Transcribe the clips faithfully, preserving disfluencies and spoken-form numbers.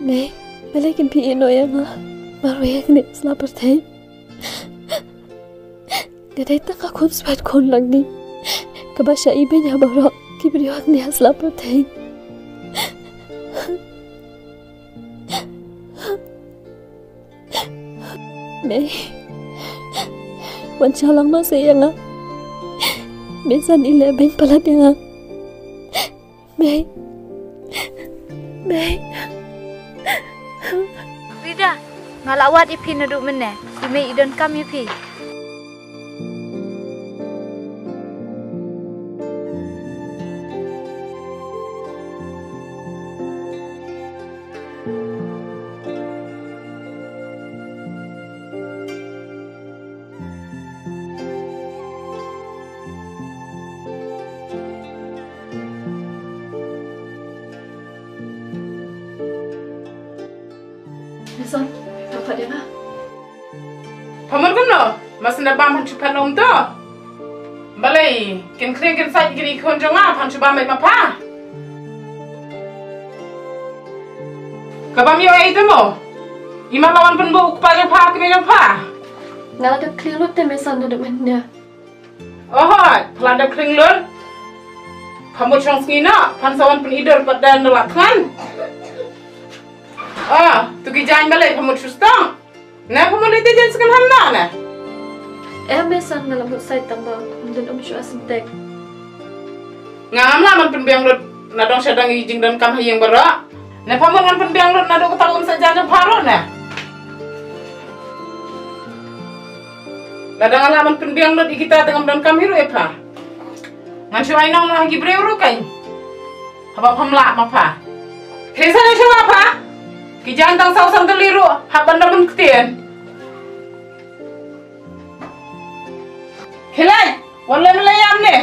Mei, balei kin phi ïehnoh ïa nga marwei ha kane ka sla pyrthei? Nga dei tang ka khun swet khun lang ni kaba shah ibeiñ ha baroh ki briew ha kane ka sla pyrthei. Mei, wan sha lang noh seh ïa nga. Mei, san i leh beiñ palat ïa nga. Mei. Mei. Rida, nga la wad ïa phi naduh mynne. I mei i donkam ïa phi. Mason, pha phat ïa nga? Pha mut kumno? Mason da bam phan shu phat na um to. Balei kin khring kin sait kin i khun jong nga phan shu bam beit ma pha? Ka bam ïoh ei te mo? I man la wan pynbuh u kpa jong pha, kmie jong pha. Nga la dep khring lut te Mason naduh mynne. Ohoi, pha la dep khring lut. Pha mut shong sngi noh phan sa wan pyni dur pat da na la thngan. Ah, tu ki jaiñ balei pha mut shu stong. Ne pha mut ite jaiñ second hand na ne. Em Mason, nga la mut sait tang ba ym don um shu asyntek. Nga ngam lah ban pynbiang lut na dong sha dong i jingdonkam ha ïing baroh. Ne pha mut ngan pynbiang lut naduh kata ka umsait jaiñ jong pha ruh ne. Lada nga lah ban pynbiang lut ïa kita te ngam donkam hi ruh ïa pha. Ngan shu ai nong noh ha ki briew ruh kein. Haba pham lah ma pha. Khie sa ngan shu lah pha. Ki jaiñ tang saw san tylli ruh hap ban da ban ktien. Khie leit, wan lem lei ïam ne.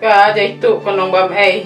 Ka jai tu ko nong bam ei.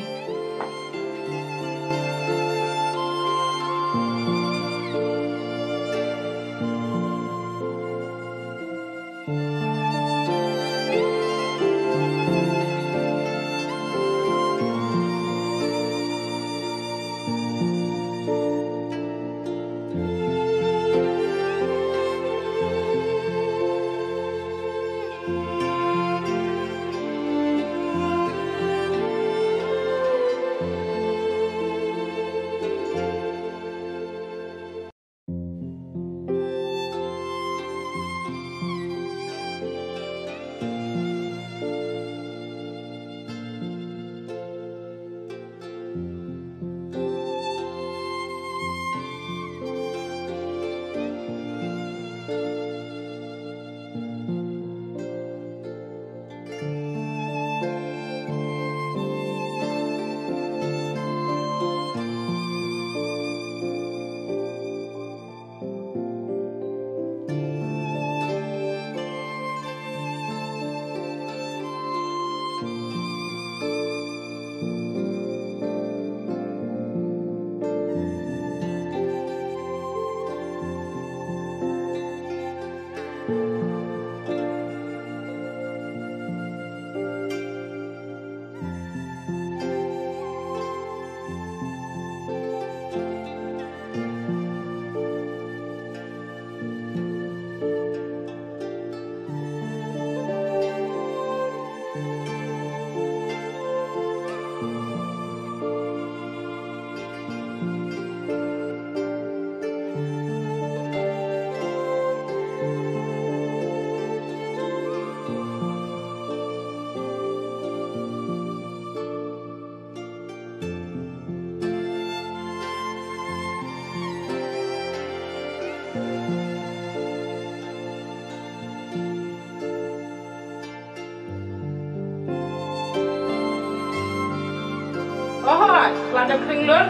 Ohoi, la dep khring lut.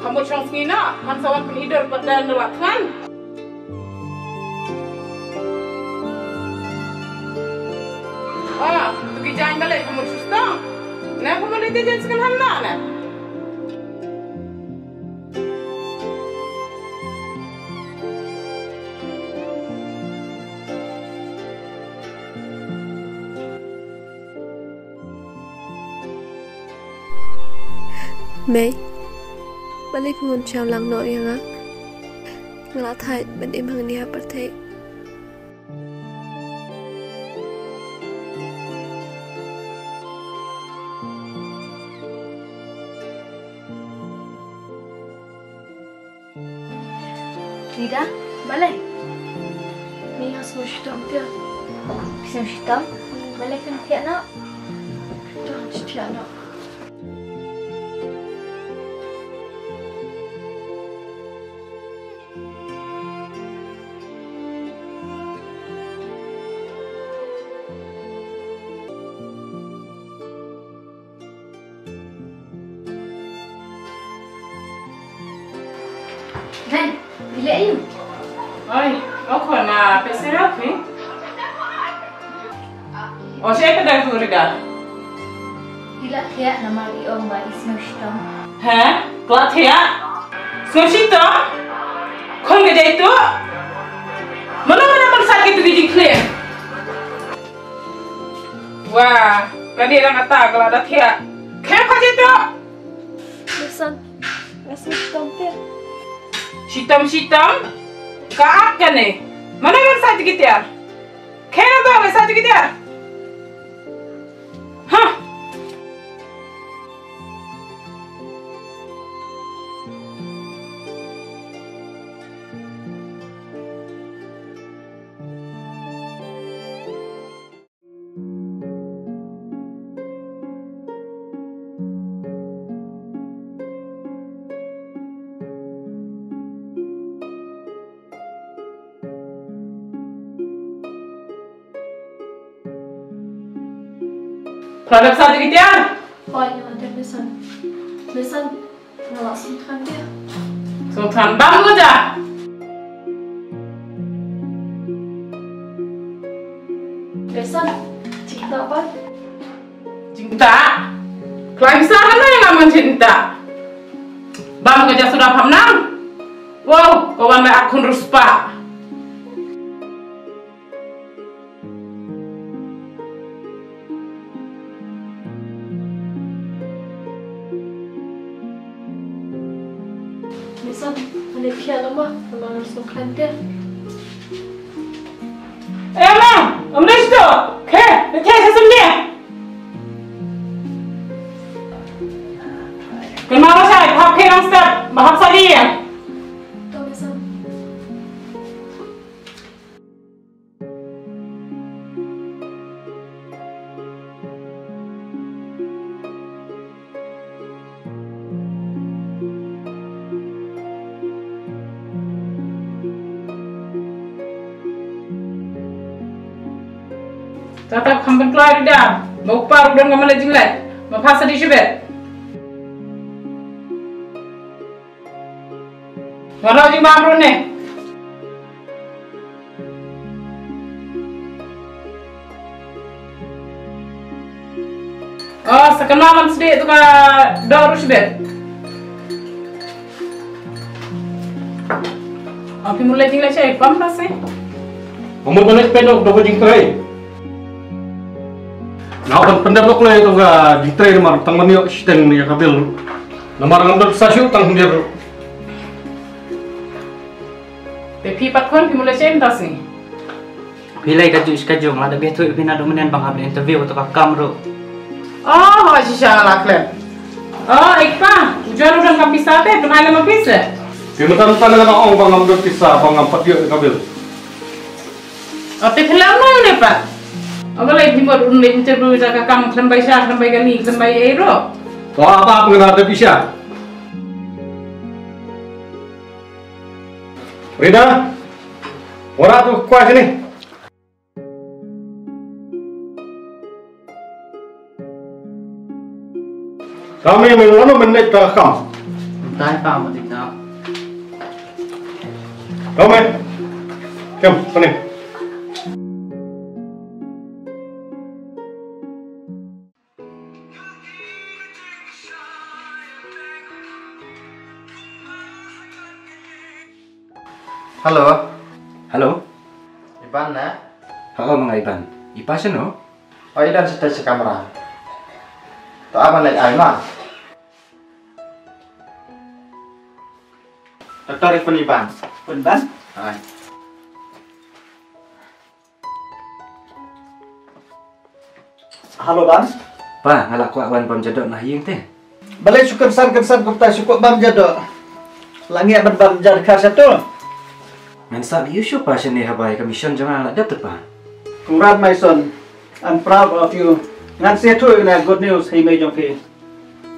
Pha mut shong sngi noh, phan sa wan pyni dur pat da na la thngan. Ah, tu ki jaiñ balei pha mut shu stong. Ne pha mut ite jaiñ second hand na ne. Mei, balei phim shym wan lang noh ïa nga? Nga la thait ban im hangne ha pyrthei. Rida, balei? Nga sngew shitom te. Sngew shitom? Balei phim thiah noh? Don shi thiah noh. Hey, ila ayu. Oi, oko na pesera phi? O, siapa dah tu Rida? Ila thiah namar i ong ba i sngew shitom. He? Kla thiah? Sngew shitom? Khun ka jai tu? Mano mano man sat ki tu ki jingkhlem? Wah, ka dei rang ata ka la da thiah. Khem kha jai tu. Besan, nga sngew shitom te. Shitom shitom? Ka ap kane. Mano man sat ki tiar? Khem na ba man sat ki tiar? Hah. Pradap sa dikit ya. Oi, ïa, dep besan. Besan. Nga la sngewthuh dia. Sngewthuh bam ko ja. Besan, jingtah ba. Jingtah. Klai bisa kan ïa nga man jingtah. Bam ko ja suda pham nang. Wow, ko wan la akun ruspa. Besan, ane kia lama, lama harus makan dia. Eh, ma, amnes to. Khe, khe sesem dia. Kenapa saya? Hap khe nang step, bahap sa dia. To, besan. Tata kham pynkloi Rida, ma u kpa ruh don ka mala jingleh, ma pha sa di shibet. Nga rah jingmam ruh ne. Oh, sa kynmaw ban sdie tu ka dor ruh shibit. Am phi mut leit jingleit shaei, pam na se. Nga mut ban leit peit noh, dei ka jingtrei. Nga hap ban pyndep noh kloi tu ka jingtrei namar tang ban ïoh shiteng ïa ka bil. Namar ngam don pisa shuh tang hynriew. Te phi pat khun phi mut leit shaei mynta sngi? Phi leit kajuh shi kajuh, nga la dep ïathuh ïa phi naduh mynnin ba nga hap interview kato ka kam ruh. Oh, ho shisha nga la klet. Oh, i kpa, u John u don ka pisa te, pynai lem ma pisa. Phi mynta mynta nga ong ba ngam don pisa, ba ngam pat ïoh ïa ka bil. Oh, te phi leh kumno ne pat? Oh, balei phi mut un leit interview ïa ka kam khlem bai sha, khlem bai kali, khlem bai ei ruh? To ap ap, nga la dep ïa sha. Rida, wanrah tu kwah shane. Kame men lano men leit ta kam. Tai pa ma dikna. Kame. Kem, sane. Hello. Hello. Iban ne? Ho, ma nga Iban. I pa shano? Oh, i don shatei sha kamra. To aba leit ai ma. Doktor, i phone i Ban. Phone Ban? Hai. Hello, Ban. Pa, nga la kwah wan bam jadoh na ïing te. Balei shu kynsan kynsan kumta, shu kwah bam jadoh? La ngi ban bam jadkhar sha tu. Ngan sa ïa shu pa shane haba ïa ka mission jong nga la dep te pa. Congrats, my son. I'm proud of you. Ngan sa ïathuh ïa ka good news ha i mei jong phi.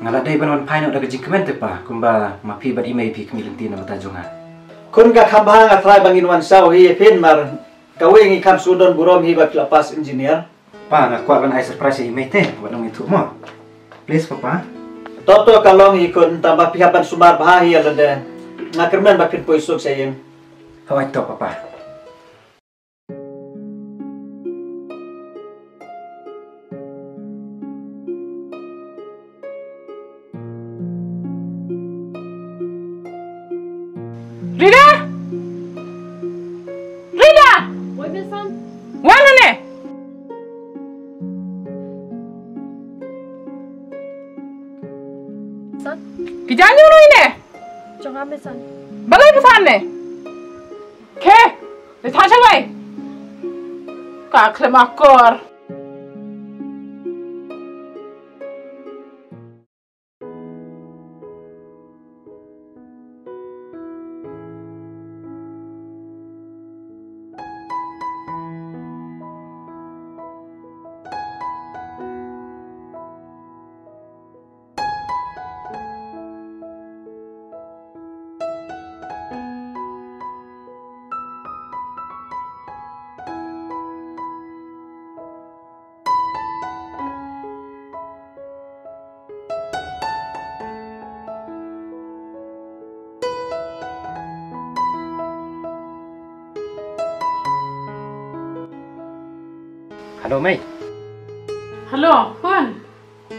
Nga la dei ban wan phai noh da ka jingkmen te pa, kumba ma phi bad i mei phi khmih lynti na ka bynta jong nga. Khun, ka kham bha, nga trai ba ngin wan shaw hi ïa phi namar kawei ngi kham shu don burom hi ba phi la pass engineer. Pa, nga kwah ban ai surprise ïa i mei te, wat nym ïathuh mo. Please papa. To to, ka long hi khun, tang ba phi hap ban sumar bha hi ïa lade. Nga kyrmen ba phin poi suk sha ïing. Hooid to papa. Rida! Rida! Wan hangne! Ki jaiñ ïano ine? Balei phi sah hangne? Khie, leit thah sha wei. Ka khlem akor. Hello, Mei. Hello, khun.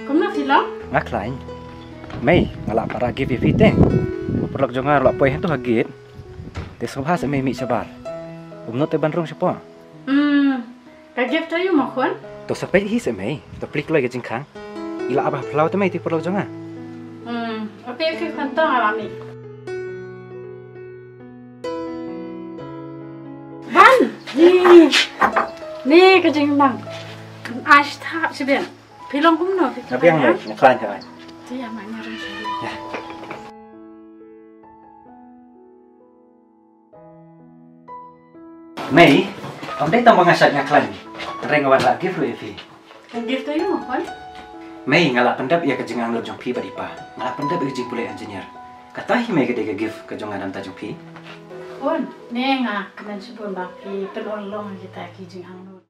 Kumno phi long? Nga khlaiñ. Mei, nga la para gift ïa phi te. U paralok jong nga ruh la poi hangto ha gate. Te sngewbha seh Mei mih shabar. Ym nud te ban rung shapoh. Hmm. Ka gift aïu mo khun? To sa peit hi seh Mei. To plie kloi ka jingkhang. I la ap ha phyllaw te Mei, te paralok jong nga. Hmm. Okay, okay khun, to nga la mih. Ban! Ni, ni ka jingnang. Ai sha thah shibun. Phi long kumno, phi? Nga biang Mei, nga khlaiñ, khlaiñ. Te ïa ma nga rung sha. Ïa. Mei, ym dei tang ba nga shait nga khlaiñ. Hynrei nga wan rah gift ruh ïa phi. Ka gift aïu mo khun? Mei, nga la pyndep ïa ka jingangnud jong phi bad i pa. Nga la pyndep ïa ka jingpule engineer. Kata hi Mei ka dei ka gift ka jong nga na bynta jong phi. Khun, ne nga kmen shibun ba phi pynurlong ïa kita ki jingangnud.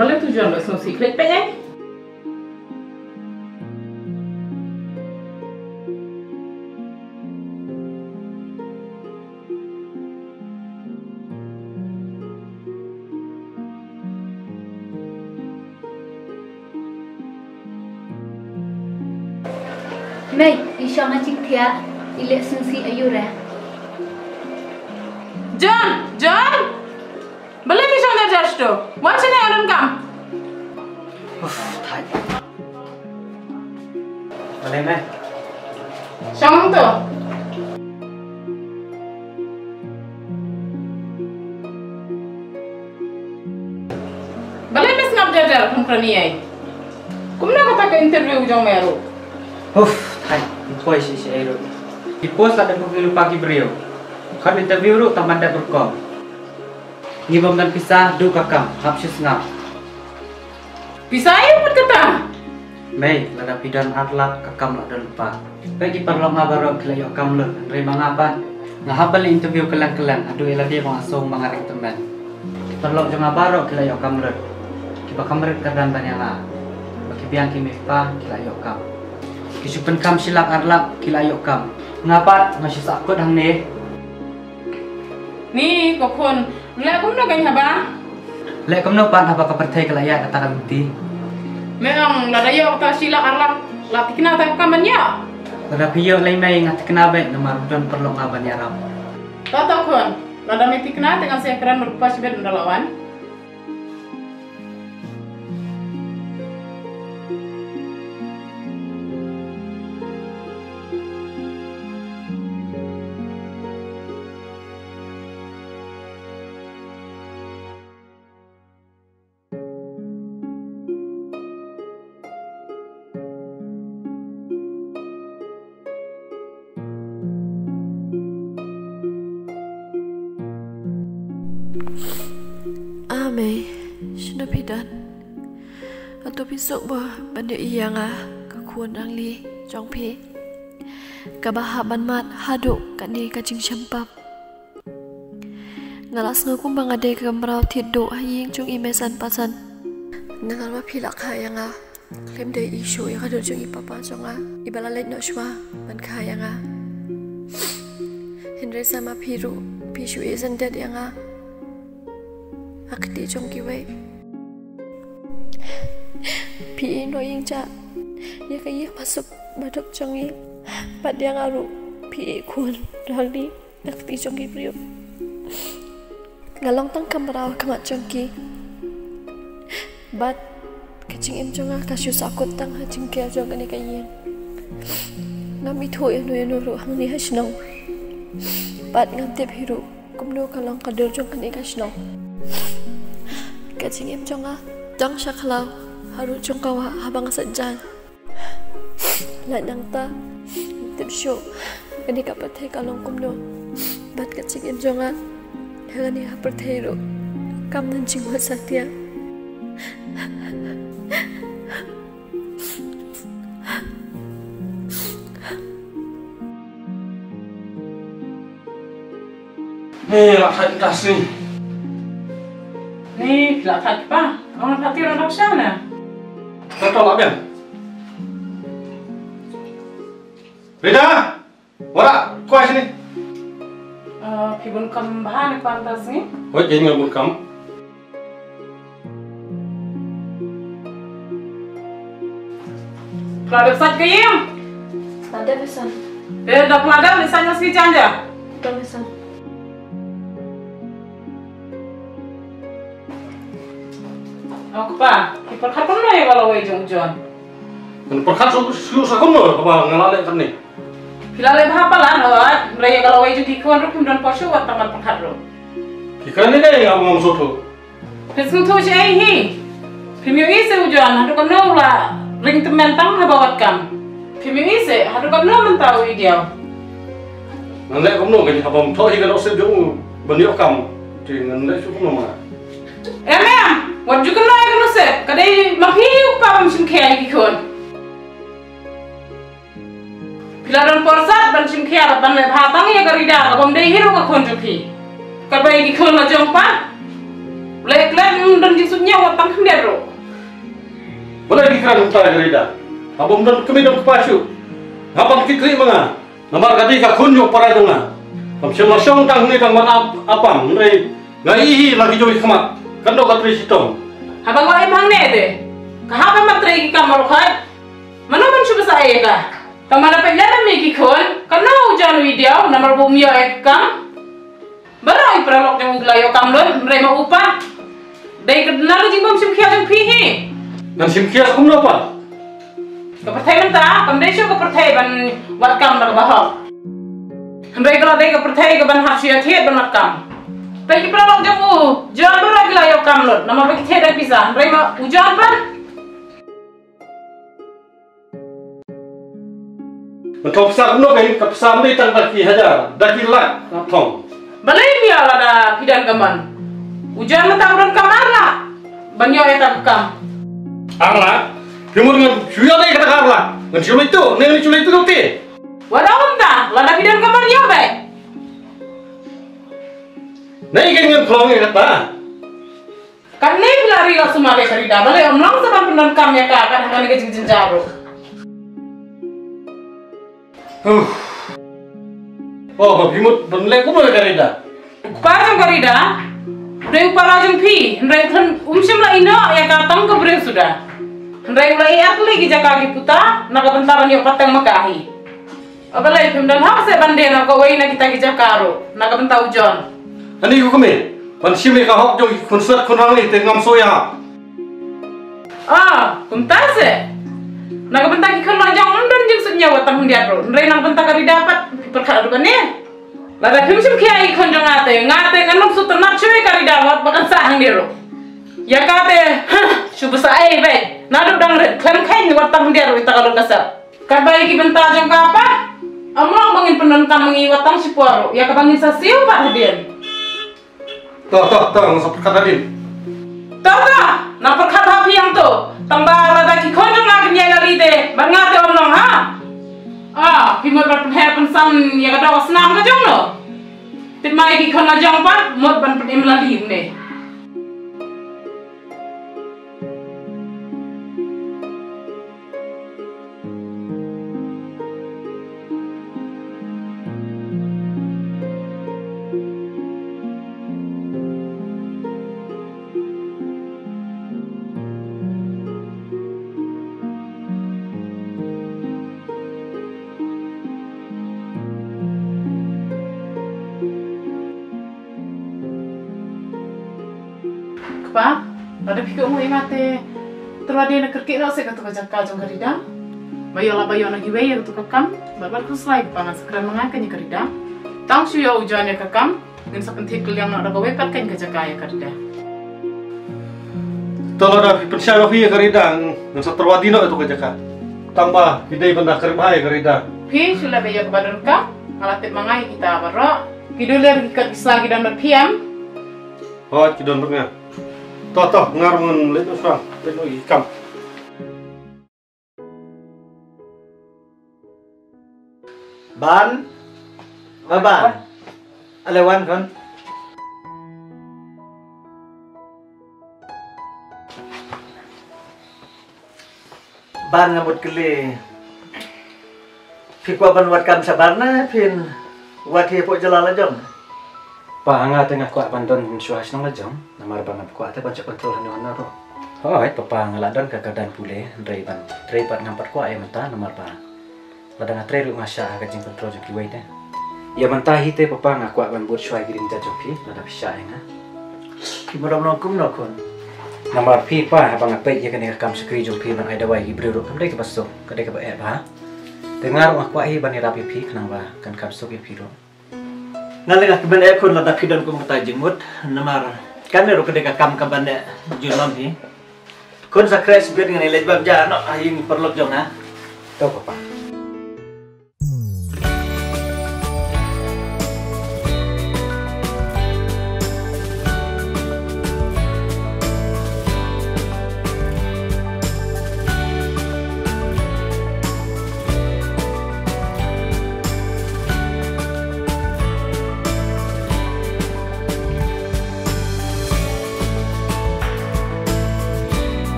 Balei to John ba sngewsih khlem peit ei? Mei, i shong ha jingthiah, i leh sngewsih aïu re? John! John! Balei phi shong jar jar shto? Wan shane, nga donkam. Uff, thait. Balei Mei? Shong to. Balei phi sngap jar jar kum kane ei? Kumno kata ka interview jong me ruh? Uff, thait, ym poi shisha ei ruh. Ki post la dep pynlong lypa ki briew. Khot interview ruh tang ban dep rukom. Ngi bym don pisa, duh ka kam, hap shu sngap. Pisa ïa pat kata. Mei, lada phi don ar lak, ka kam la don lypa. Peit ki paralok nga baroh ki la ïoh kam lut, hynrei ma nga pat nga hap ban leit interview kylleng kylleng, haduh ïa lade ba nga sngew ba nga ring tymmen. Ki paralok jong nga baroh ki la ïoh kam lut. Kiba kham rit kyrdan ban ïa nga, ba ki biang ki mei pa ki la ïoh kam. Ki shu pynkham shi lak ar lak ki la ïoh kam. Nga pat nga shu sahkut hangne. Ni ko khun, leh kumno kein haba? Leh kumno pat haba ka pyrthei ka la ïaid kata ka lynti? Me ong lada ïoh kata shi lak ar lak, la thikna ta ka kam ban ïoh. Lada phi ïoh lei mei, nga thikna beit namar don paralok nga ban ïarap. To to khun, lada me thikna te ngan sa kren bad u kpa shibit ynda la wan. A mei, shano phi don? Hato phi suk bha ban ïohi ïa nga, ka khun rangli jong phi, kaba hap ban mad haduh kane ka jingshem pap? Nga la sngew kumba nga dei ka mraw thied duh ha ïing jong i mei san pa san. Namar ba phi la kha ïa nga, khlem dei i shuh ïa ka dur jong i papa jong nga, iba la leit noh shuwa ban kha ïa nga. Hynrei sa ma phi ruh phi shu ïeh sngewdei ïa nga ha kti jong kiwei. Phi ïeh noh ïeng jah ïa ka ïing ba suk ba duk jong ngi. Bad ïa nga ruh phi ïeh khun rangli ha kti jong ki briew. Nga long tang ka mraw ha khmat jong ki. Bad ka jingim jong nga ka shu sahkut tang ha jingker jong kane ka ïing. Ngam ithuh ïano ïano ruh hangne ha shnong. Bad ngam tip hi ruh kumno ka long ka dur jong kane ka shnong. Ka jingim jong nga dang sha khlaw ha ruh jong ka wah haba nga sait jan. Lait nangta, tip shuh kane ka pyrthei ka long kumno. Bad ka jingim jong nga ha kane ka pyrthei ruh kam don jingmut satia. Ni la thait ka sngi. Ni la thait pa. Ong la thait ïa u doktor na. Doktor la biang. Rita, wara, kwah sini. Ah, phi bun kam bha ni kwah ta sngi. Hoi, jeng bun kam. Phi la dep sait ka ïing? La dep, Miss. Te da phi la dep, Miss, nga sngi jan ja. To, Miss. O kpa, ki pyrkhat kumno ïa ka lawei jong u John? Ngan pyrkhat shuh shuh sa kumno kaba nga la leh kane. Phi la leh bha palat, hynrei ïa ka lawei jong ki khun ruh phim don por shuh wat tang ban pyrkhat ruh. Ki kren ne dei nga ong shuh shuh. Phi sngewthuh shaei hi? Phim ïohi seh u John haduh katno u la ring tymmen tang haba wad kam. Phim ïohi seh haduh katno mynta u i diaw. Ngan leh kumno kein haba ym thoh hi ka nusip jong u ban ïoh kam. Te ngan leh shuh kumno ma nga. Em em, wat ju kynnoh ïa ka nusip, ka dei ma phi u kpa bym shim khia ïa ki khun. Phi la don por sat ban shim khia bad ban leh bha tang ïa ka Rita kaba ym dei hi ruh ka khun jong phi. Katba ïa ki khun la jong pat, leh klet ym don jingsuk ñiew wat tang khyndiat ruh. Balei phi kren kumta ïa ka Rita? Haba ym don kmie don kpa shuh, ngam pat kit khrih ma nga. Namar ka dei ka khun jong u para jong nga. Kam shym la shong tang hangne tang ban ap, apam, hynrei nga ïohi hi na ki jong ki khmat. Katno ka trei shitom. Haba nga im hangne te ka hap ban trei ki kam baroh khoit. Mano ban shu bsa ïa ka? Tang ma da peit lem ïa ki khun, katno u John u i diaw namar ba um ïoh ïa ka kam. Baroh i paralok jong u ki la ïoh kam lut, hynrei ma u pat dei ka dei na ka jingbym shim khia jong phi hi. Ngan shim khia kumno pat? Ka pyrthei mynta kam dei shuh ka pyrthei ban wad kam da kaba hok. Hynrei ka la dei ka pyrthei kaban hap shu ïathied ban wad kam. Peit ki paralok jong u John baroh ki la ïoh kam lut namar ba ki thied da pisa, hynrei ma u John pat. Ngan thong pisa kumno kein, ka pisa ym dei tang da ki hajar, da ki lak ngan thong. Balei phi ïa lada phi don ka mon? U John mynta u donkam ar lak ban ïoh ïa kata ka kam. Ar lak? Phi mut ngan shu ïoh ïa kata ka ar lak? Ngan shu leit tuh, ne ngan shu leit tuh te? Wat ong kumta, lada phi donkam ar ïoh beit. Nai kan ngan pynlong ïa kata. Katne phi la ri la sumar ïa ka Rida, balei ym long sa ban pyndonkam ïa ka kat ha kane ka jingjynjar ruh. Huh. Oh, ba phi mut ban leh kumno ïa ka Rida? U kpa jong ka Rida u dei u para jong phi, hynrei um shym la ïehnoh ïa ka tang ka briew suda. Hynrei u la ïeh ar tylli ki jaka ki puta na ka bynta ban ïoh pateng ma ka hi. Balei phim don hok seh ban die na kawei na kita ki jaka ruh na ka bynta u John? Ani u kmie, ban shim ïa ka hok jong i khun sat khun rangli te ngam sngewsih ïa. Ah, kumta seh. Na ka bynta ki khun la jong ym don jingsngewsih wat tang khyndiat ruh. Hynrei na ka bynta ka Rida pat phi pyrkhat ruh kane. Lada phim shim khia ïa ki khun jong nga te, nga te ngan ym sngewtynnat shuh ïa ka Rida wat ba kan sah hangne ruh. Ïa ka te, huh, shu ba sah ei beit. Naduh dang rit khlem kheiñ wat tang khyndiat ruh ïa ka lut ka sah. Katba ïa ki bynta jong ka pat, ym long ba ngin pyndonkam ma ngi wat tang shipor ruh, ïa kaba ngin sa siew pat hadien. To, to, to, ngin sa pyrkhat hadien. To, to, nang pyrkhat ha phi hangto. Tang ba lada ki khun jong nga kin ïaid lali te, bad nga te ym long ha. Ah, phi mut ban pynher pynsan ïa ka dok ka snam ka jong no. Tip ma ïa ki khun la jong pat, mut ban pynim lali ne. Kpa, lada phi kohnguh ïa nga te, to la dei na kyrkieh noh seh kato ka jaka jong ka Rida. Ba ïoh la ba ïoh na kiwei ïa kato ka kam, bad bad khuslai kpa, ngan sa kren ma nga kane ka Rida. Tang shu ïoh u John ïa ka kam, ngin sa pynthikna noh da kawei pat kane ka jaka ïa ka Rida. To lada phi pynshai ba phi ïa ka Rida, ngan sa tyrwa dih noh ïa kato ka jaka. Tang ba phi dei ban da kyrpad ïa ka Rida. Phi shu leh ïa kaba donkam, nga la tip ma nga ïa kita baroh. Ki dullier ki kot ki sla ki don bad phi em. Hooid, ki don bad nga. To, to, nga ruh ngan leit noh shuwa, leit noh ïa ki kam. Ban. Ba ban. Ale wan khun. Ban, nga mut kylli. Phi kwah ban wad kam shabar ne phin wad hi hapoh jylla la jong? Pa, nga te nga kwah ban don shuwa ha shnong la jong, namar ba ngam kwah te ban shah control hano hano ruh. Hooid papa, nga la don ka kyrdan pule, hynrei ban trei pat ngam pat kwah ïa mynta, namar ba lada nga trei ruh nga shah ha ka jingcontrol jong kiwei te. Ïa mynta hi te papa, nga kwah ban bud shuwa ïa ki ring jait jong phi, lada phi shah ïa nga. Phi mut ban long kumno khun? Namar phi pa, haba nga peit ïa kane ka kam shakri jong phi ban ai dawai ïa ki briew ruh kam dei kaba suk, ka dei kaba eh bha. Te nga ruh nga kwah hi ban ïarap ïa phi khnang ba kan kham suk ïa phi ruh. Nga leh nga kmen eh khun, lada phi don kum kata jingmut, namar kane ruh ka dei ka kam kaba neh junom hi. Khun, sa khreh sbit, ngan ïaleit bam ja noh ha ïing paralok jong nga. To papa.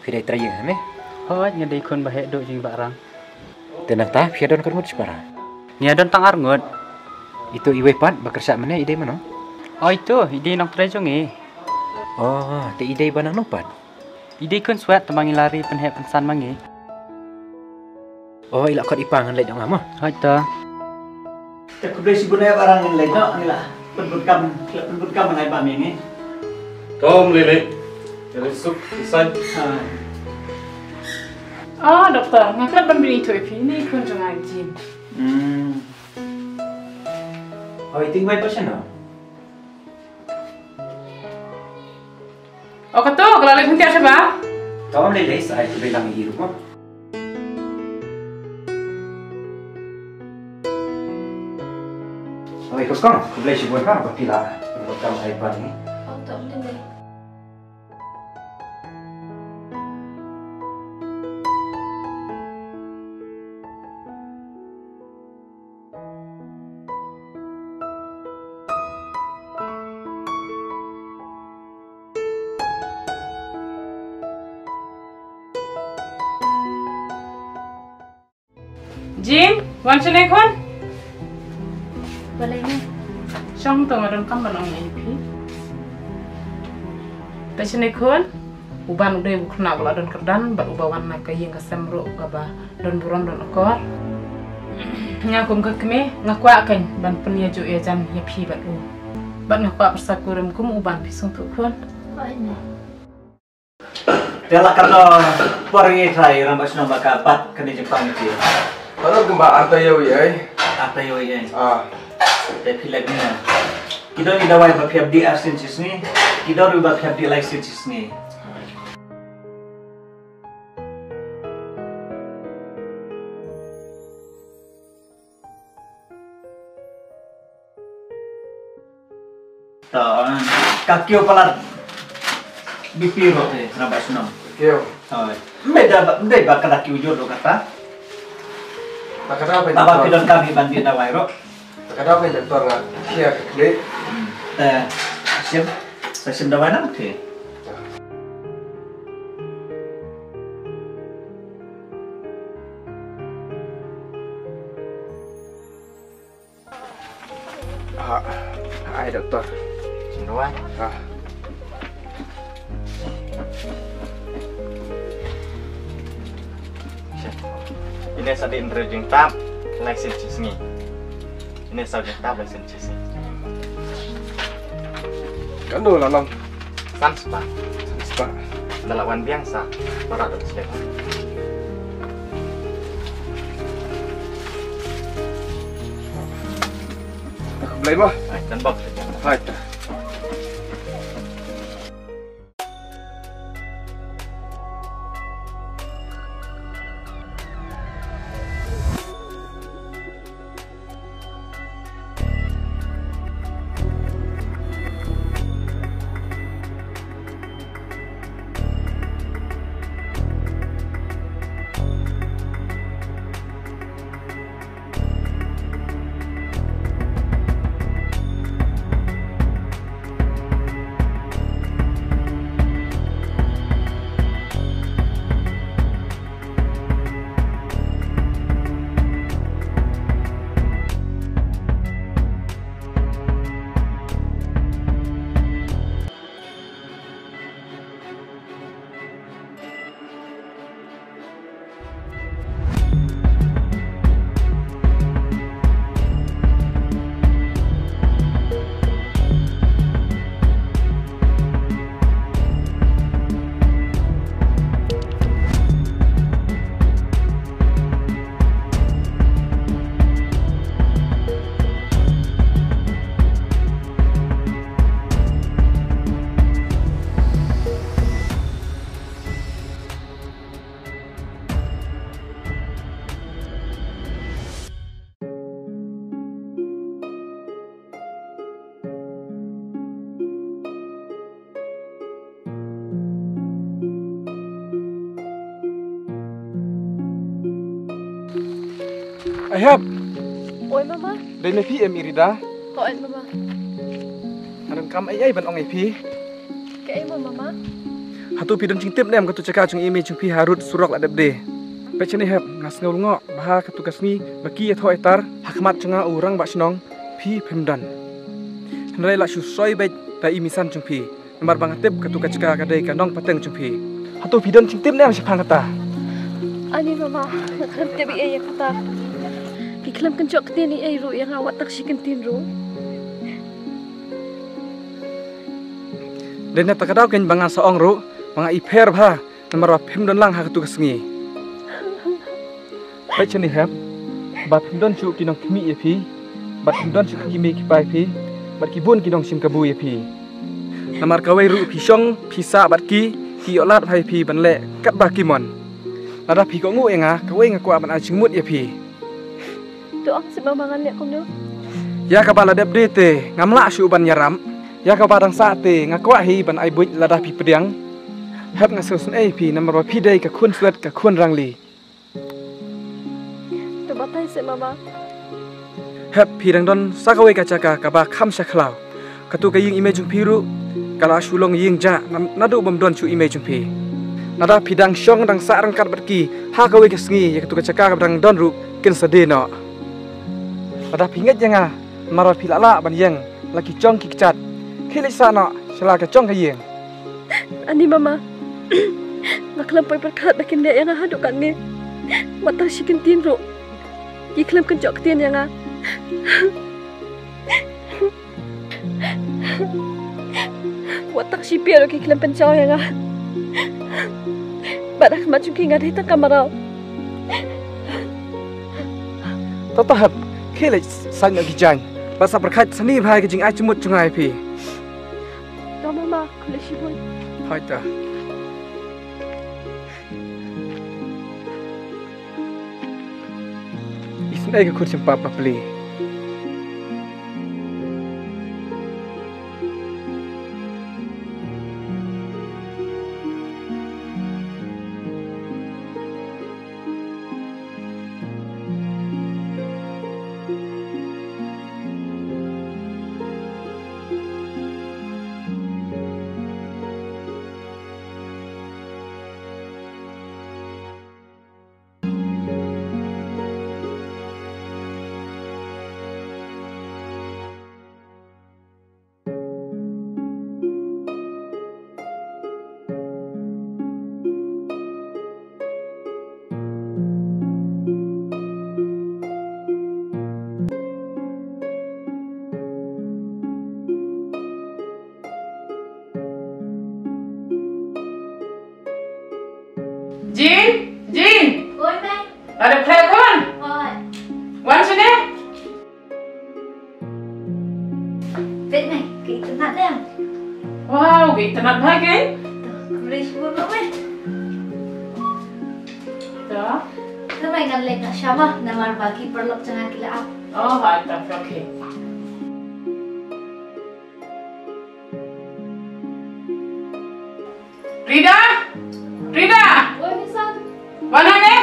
Phi dei trai ïing ne? Hooid, nga dei khun ba heh duh jong i Bah Rang. Te nangta phi ïa don katno ngut shipara? Ngi ïa don tang ar ngut. Ito iwei pat ba kyrshah mynne i dei mano? Oh, ito i dei nongtrei jong ngi. Oh, te i dei ba nangno pat? I dei khun Swet, tang ba ngi la ri pynheh pynsan ma ngi. Oh, i la khot i pa, ngan leit noh nga mo. Hooid to. Te khublei shibun eh Bah Rang, ngan leit noh, ngi la pynbun kam, ngi la pynbun kam ban ai bam ïa ngi. To ym lei lei. Ïa leit suk, i Said. Ha. Oh, doktor, nga klet ban bynta ïa phi, ine i khun jong nga i Jin. Hmm. Oh, i ting bai pa shano? O kato, ka la leit khyndiat sha ba? Ka ym lei lei, sa ai khublei lang ïa i ruh mo. Oi, ko skong, khublei shibun ha, ba phi la pynbun kam ai bam ïa ngi. O, to ym lei lei. Jin, wan shane khun. Balei ne? Shong to, nga don kam ban ong ïa phi. Te shane khun, u Ban u dei u khynnah ba la don kyrdan bad uba wan na ka ïing ka sem ruh kaba don burom don akor. Nga kum ka kmie nga kwah kein ban pynïajuh ïajan ïa phi bad u. Bad nga kwah pyrsa kurim kum u Ban, phi sngewthuh khun. Te la katno por ngi trai rangbah shnong ba ka bat kane jingpang ïa phi? Baroh kumba ar taïew ïa. Ar taïew ïa. Ah. Te phi leh kumne. Ki don i dawai ba phi hap dih arsien shisngi, ki don ruh ba phi hap dih laisien shisngi. To, ka kiew palat B P ruh te, rangbah shnong. Kiew. Hooid. Ym dei ba, ym dei ba ka da kiew jur ruh kata. Ta ka daw phi, tang ba phi don kam hi ban dih dawai ruh. Ta ka daw phi doktor, nga shim ka kli. Hmm. Te, shim, sa shim dawai nang phi. Ah, ai doktor. Shim dawai. Ah. Ine sa dih hynriew jingtap, laisien shisngi. Ine saw jingtap, laisien shisngi. Katno la long? San spah. San spah. Ynda la wan biang sa para dot slip. Khublei mo. Ai, kan bok. Hai ta. Ai hap. Oi mama. Dei ne phi em Irida? Hooid mama. Nga don kam ai ai ban ong ïa phi. Kaei mo mama? Hato phi don jingtip ne em katu ka jaka jong i mei jong phi harud surok la dep de? Peit shane hep, nga sngew lyngngoh ba ha katu ka sngi ba ki ïathoh ïatar ha khmat jong nga u rangbah shnong, phi phim don. Hynrei la shu soi beit da i meisan jong phi. Namar ba nga tip katu ka jaka ka dei ka nongpateng jong phi. Hato phi don jingtip ne em shaphang kata? Ani mama, nga khlem tip ei ei ïa kata. Ki khlem kynjoh ktien ei ei ruh ïa nga wat tang shi kyntien ruh. Dei na kata ka daw keiñ ba ngan sa ong ruh ba nga i pher bha namar ba phim don lang ha katu ka sngi. Peit shane hep, ba phim don shuh ki nongkhmih ïa phi, bad phim don shuh ki mei ki pa ïa phi, bad ki bun ki nongshim kabu ïa phi. Namar kawei ruh phi shong phi sah bad ki, ki ïoh lad bha ïa phi ban leh katba ki mon. Lada phi kohnguh ïa nga, kawei nga kwah ban ai jingmut ïa phi. To ong seh mama, ngan leh kumno? Ïa kaba la dep de te ngam lah shuh ban ïarap. Ïa kaba dang sah te nga kwah hi ban ai buit lada phi pdiang. Hep, nga sngewsynei ïa phi namar ba phi dei ka khun slem ka khun rangli. To batai seh mama. Hep, phi dang don sa kawei ka jaka kaba kham sha khlaw. Katu ka ïing i mei jong phi ruh ka la shu long ïing jah na, naduh bym don shuh i mei jong phi. Lada phi dang shong dang sah ryngkat bad ki ha kawei ka sngi ïa katu ka jaka kaba dang don ruh kin sa die noh. Lada phi ngeit ïa nga, namar ba phi lah lah ban ïeng la ki jong ki kjat. Khie leit sah noh sha la ka jong ka ïing. Ani mama, nga khlem poi pyrkhat ba kin leh ïa nga haduh katne. Wat tang shi kyntien ruh ki khlem kynjoh ktien ïa nga. Wat tang shi pia ruh ki khlem pynjaw ïa nga. Bad ha khmat jong ki nga dei tang ka mraw. To to hep, khie leit sah noh ki jaiñ bad sa pyrkhat sani bha ïa ka jingai jingmut jong nga ïa phi. To mama, khublei shibun. Hooid to. Isynei ka khun shynpap bapli. Jin, Jin. Oi, Mei. Lada phi khun. Oi. Wan shane. Peit Mei, ka itynnad ne em? Wow, ka itynnad bha keiñ. To, khublei shibun Mei. To. To Mei, ngan leit noh sha ma, namar ba ki paralok jong nga ki la ap. Oh, hooid to, okay. Rida! Rida! Oi, Miss An. Wan hangne.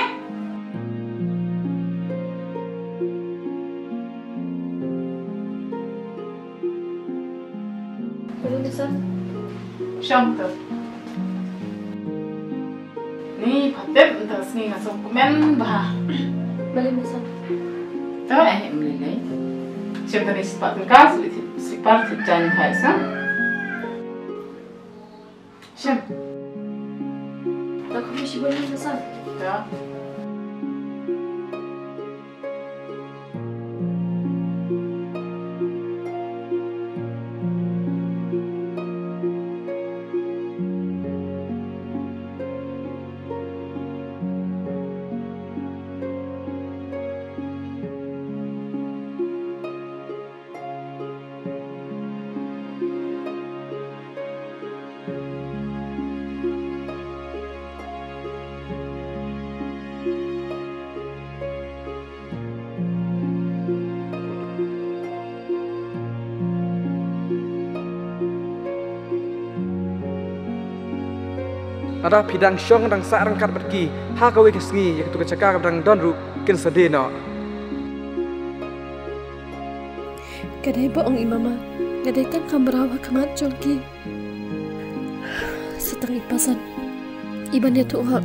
Oi, Miss An. Shong to. Ni, pha tip mynta ka sngi nga sngewkmen bha. Balei Miss An? To, eh, em lei lei. Shim kane spah tyngka, slipar, slipar, thip jaiñ phai sa. Shim. To khublei shibun Miss An. To. Lada phi dang shong dang sah ryngkat bad ki ha kawei ka sngi, ïa katu ka jaka kaba dang don ruh kin sa die noh. Ka dei ba ong i mama, nga dei tang ka mraw ha khmat jong ki. Sa tang i pasan Iban ïathuh hok.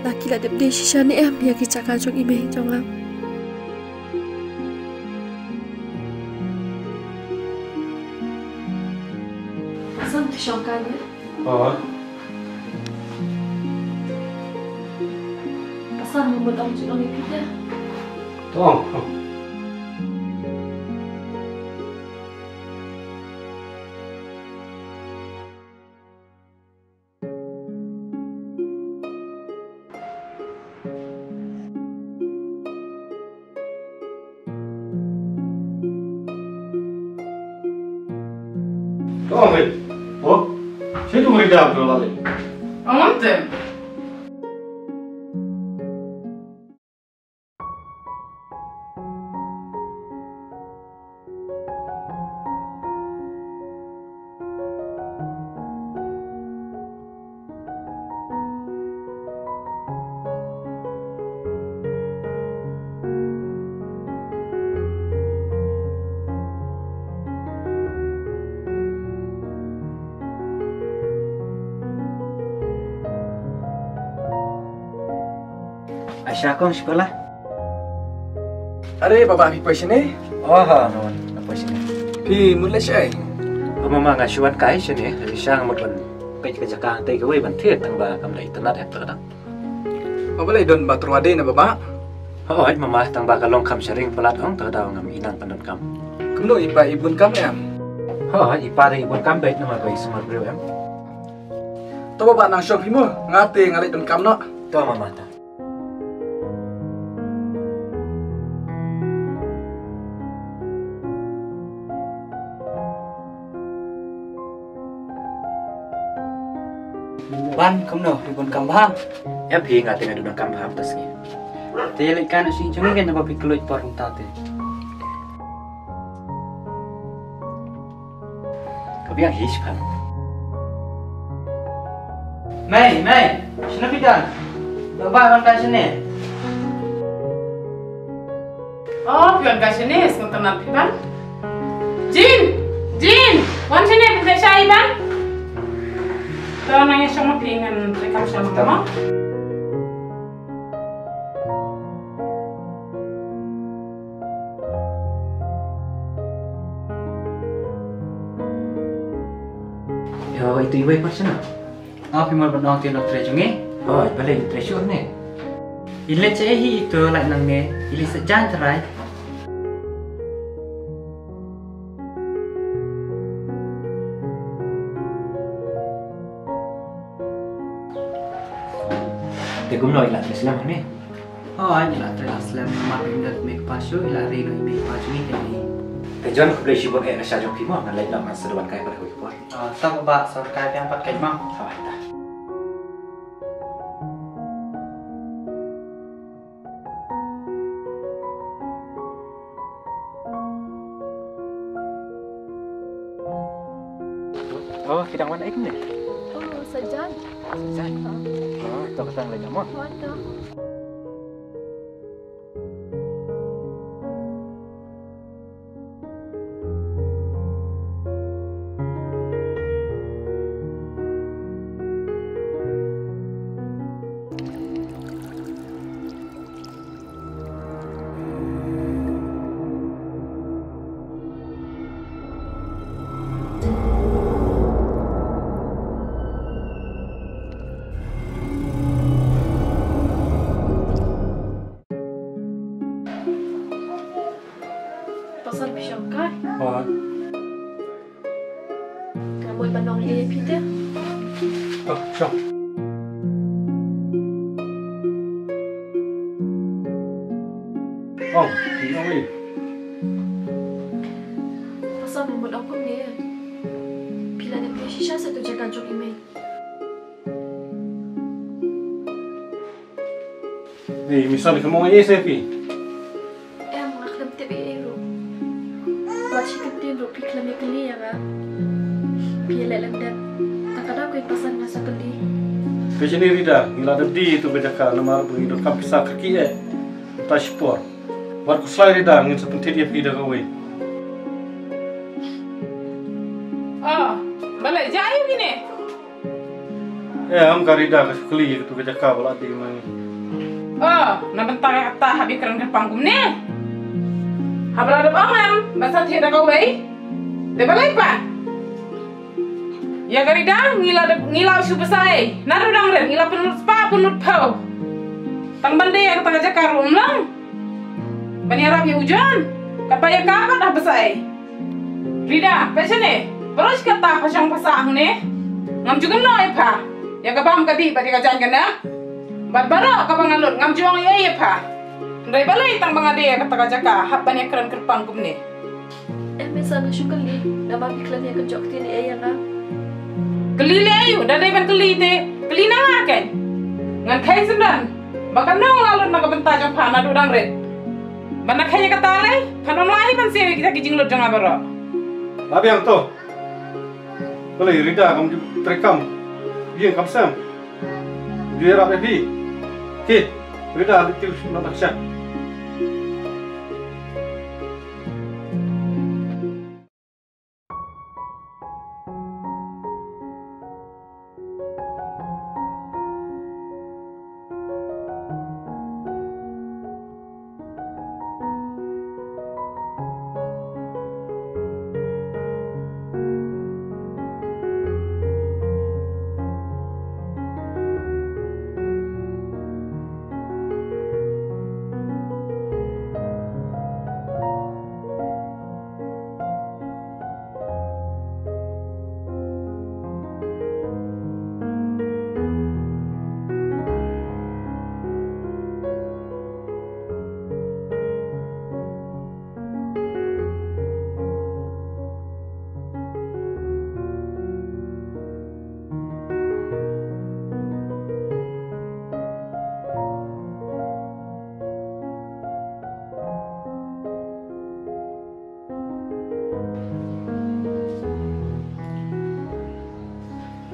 La ki la dep die shisha ne em ïa ki jaka jong i mei jong nga? San ki shong ka ne? Oh. Pasan mo mo tong chi ong i phi te. Tong. Tong, wait. Oh, sino mo rin daw, pero lali. Ang amten. Aisha kong, shipala. Are baba, phi poi shane? Oh ha, no, nga poi shane. Phi mut leit shaei? Oh mama, nga shu wan kai shane. Aisha, nga mut wan peit ka jaka hangtei kawei ban thied, tang ba kam da itynnad eh, ta ka dang. Baba, leit don ba tyrwa dei na baba? Hooid mama, tang ba ka long kham sharing palat ong, ta ka daw ngam i nang pyndonkam. Kumno, i pa i bun kam ne em? Hooid, i pa da i bun kam beit, namar ba i sumar briew em. To baba, nang shong phi mo, nga te nga leit donkam noh. To mama, to. Ban, kumno, phi bun kam bha? Em phi, nga te nga duna kam bha mynta sngi. Te leit kai noh sha ïing jong ngi, naba phi kylluid por kumta te. Ka biang hi shipang. Mei, mei, shano phi don? Baba, wan kai shane. Oh, phi wan kai shane, sngewtynnat phi ban. Jin, Jin, wan shane, phi kai shai ban. To nang ïa shong ma phi, ngan trei kam shong ma. Ïa, itu iwei par shano? Nga phi mar ban ong te lok trei jong ngi. Oh, balei trei shuh ne? I leit sha ei hi itu lait nangne, i leit sa jan trai. Te kumno i la trei slem ne? Oh, ai, i la trei slem, namar ba i dang mei kpa shuh, i la ri noh i mei kpa jong i kane. Te John, khublei shibun eh na sha jong phi mo, ngan leit noh ngan sa wan kai pat ha kawei ka por. Ah, ta ba, sa kai biang pat kai mo. Hooid ta. Oh, phi dang wan ei kumne? Oh, sa jan. Sa jan. Oh, to kata ngan leit noh mo. Oh, to. Pasan phi shong kai? Hooid. Nga mut ban ong ei ïa phi te. Oh, shong. Ong, phi ong ei? Pasan mut ong kumne. Phi la dep ïa shisha sa tu jaka jong i mei. Ei, Misan, ka mong ei se phi? Em, nga khlem tip ei ei ruh. Wat shi kyntien ruh phi khlem ïa kylli ïa nga. Phi ïa leh lem dep. Ta ka daw kawei pasan nga sa kylli. Phi shini Rida, ngi la dep die ïa tu ka jaka namar ba ngi donkam pisa kyrkieh eh. Ta shipor. Wat khuslai Rida, ngin sa pynthied ïa phi da kawei. Oh, balei jia ïa phi ne? Eh, em ka Rida ka shu kylli ïa katu ka jaka ba la dei ma ngi. Oh, na bynta kata hap ïakren kyrpang kumne. Haba la dep ong em ba sa thied da kawei, te balei pat? Ïa ka Rida ngi la dep, ngi la shu pynshai. Naduh dang rit ngi la pynlut spah pynlut phew. Tang ban die ïa kata ka jaka ruh ym long. Ban ïarap ïa u John, katba ïa ka pat hap pynshai. Rida, peit shane, baroh shi katta pha shong pha sah hangne. Ngam ju kynnoh ïa pha ïa ka bam ka dih bad ïa ka jaiñ ka na. Bad baroh kaba nga lut ngam ju ong ei ei ïa pha. Hynrei balei tang ba nga die ïa kata ka jaka hap ban ïakren kyrpang kumne. Em, me sa nga shu kylli, namar phi khlem ïa kynjoh ktien ei ei ïa nga. Kylli lei aïu, da dei ban kylli te kylli na nga kein. Ngan kheiñ syndon ba katno nga la lut na ka bynta jong pha naduh dang rit. Ban da kheiñ ïa kata lei, phan ym lah hi ban siew ïa kita ki jinglut jong nga baroh. La biang to. Balei Rida kam ju treikam? Ïeng kam sem. Ju ïarap ïa phi. Ki, Rida, lut ki na ta ksha.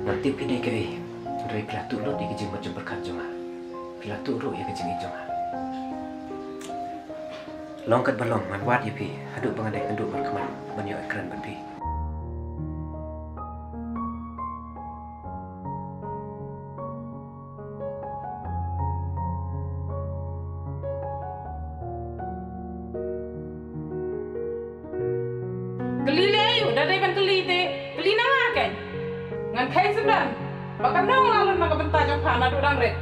Nga tip phi dei kaei, hynrei phi la tuh lut ïa ka jingmut jingpyrkhat jong nga. Phi la tuh ruh ïa ka jingïeit jong nga. Long katba long ngan wad ïa phi haduh ba nga dei naduh markhmat ban ïoh ïakren bad phi. Kylli lei aïu, da dei ban kylli te kylli na nga kein. Ngan kheiñ syndon ba katno nga la lut na ka bynta jong pha naduh dang rit.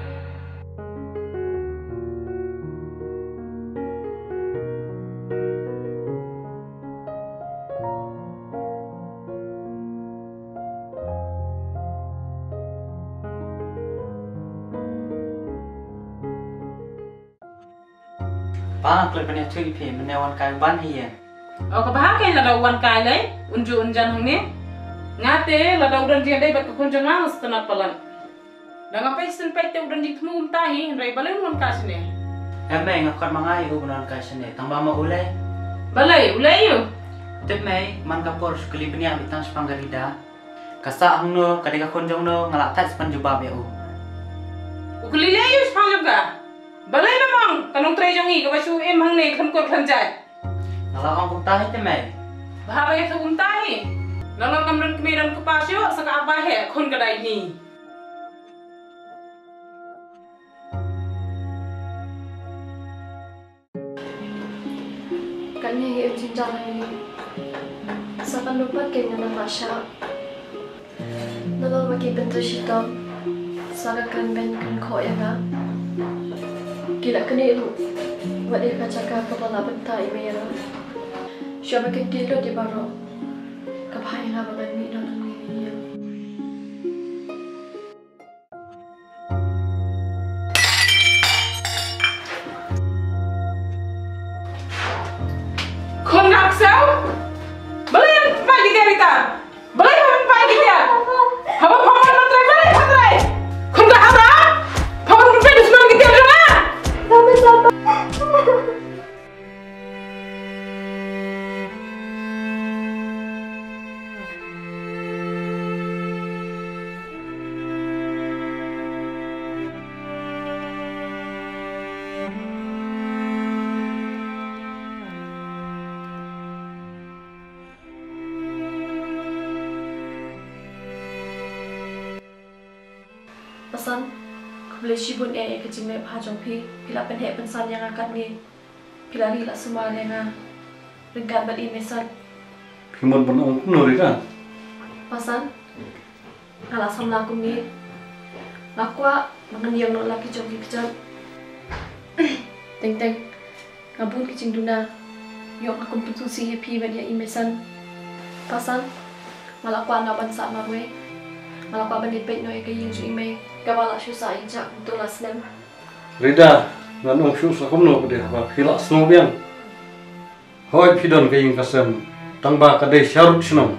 Pa, klet ban ïathuh ïa phi, mynne wan kai u Ban ha ïing. O, kaba ha kein lada u wan kai lei un ju un jan hangne. Nga te lada u don jingïadei bad ka khun jong nga nga sngewtynnat palat. Da nga peit shen peit te u don jingthmu kumta hi, hynrei balei un wan kai shane? Em mei, nga khot ma nga ïa u ban wan kai shane, tang ba ma u lei. Balei u lei aïu? Tip mei, man ka por shu kylli bniah beit tang shaphang ka Rida. Ka sah hangno, ka dei ka khun jong no, nga la thait sa pynjubab ïa u. U kylli lei aïu shaphang jong ka? Balei ym ong, ka nongtrei jong ngi kaba shu im hangne khlem kur khlem jait? Nga la ong kumta hi te mei. Bha ba ïathuh kumta hi. Nalor ngam don kmie don kpa shuh, sa ka ap ba heh khun ka dei ni. Kane hi im jynjar hangne. Sa katno pat kein nga nang lah shah. Nalor ba ki pyntrei shitom sa ka kren beiñ kren khoh ïa nga. Ki la knieh ruh wat ïa ka jaka kaba la bynta ïa me ïa nga. Shuwa ba kin tied lut ïa baroh, ka bha ïa nga ba ngan mih noh nangne na ïing. Khun ka ksew? Balei phi pynpait ki tiar kita? Balei phi pynpait ki tiar? Haba pha wan ban trei, balei pha trei? Khun ka haram? Pha wan ban pynpait dusmon ki tiar jong nga? Pasan, khublei shibun eh ïa ka jingleh bha jong phi, phi la pynheh pynsan ïa nga katne, phi la ri la sumar ïa nga ryngkat bad i Meisan. Phi mon ban ong kumno Rida? Pasan, nga la samla kumne. Nga kwah ba ngan ïeng noh la ki jong ki kjat. Teng teng, nga bun ki jingduna. Ïoh nga kum pynsngewsih ïa phi bad ïa i Meisan. Pasan, nga la kwah noh ban sah marwei. Nga la kwah ban ïa peit noh ïa ka ïing jong i mei kaba la shu sah ïa nga kumto la snem. Rida, ngan ong shuh sa kumno pat de ba phi la sngew biang. Hooid phi don ka ïing ka sem, tang ba ka dei sharud shnong.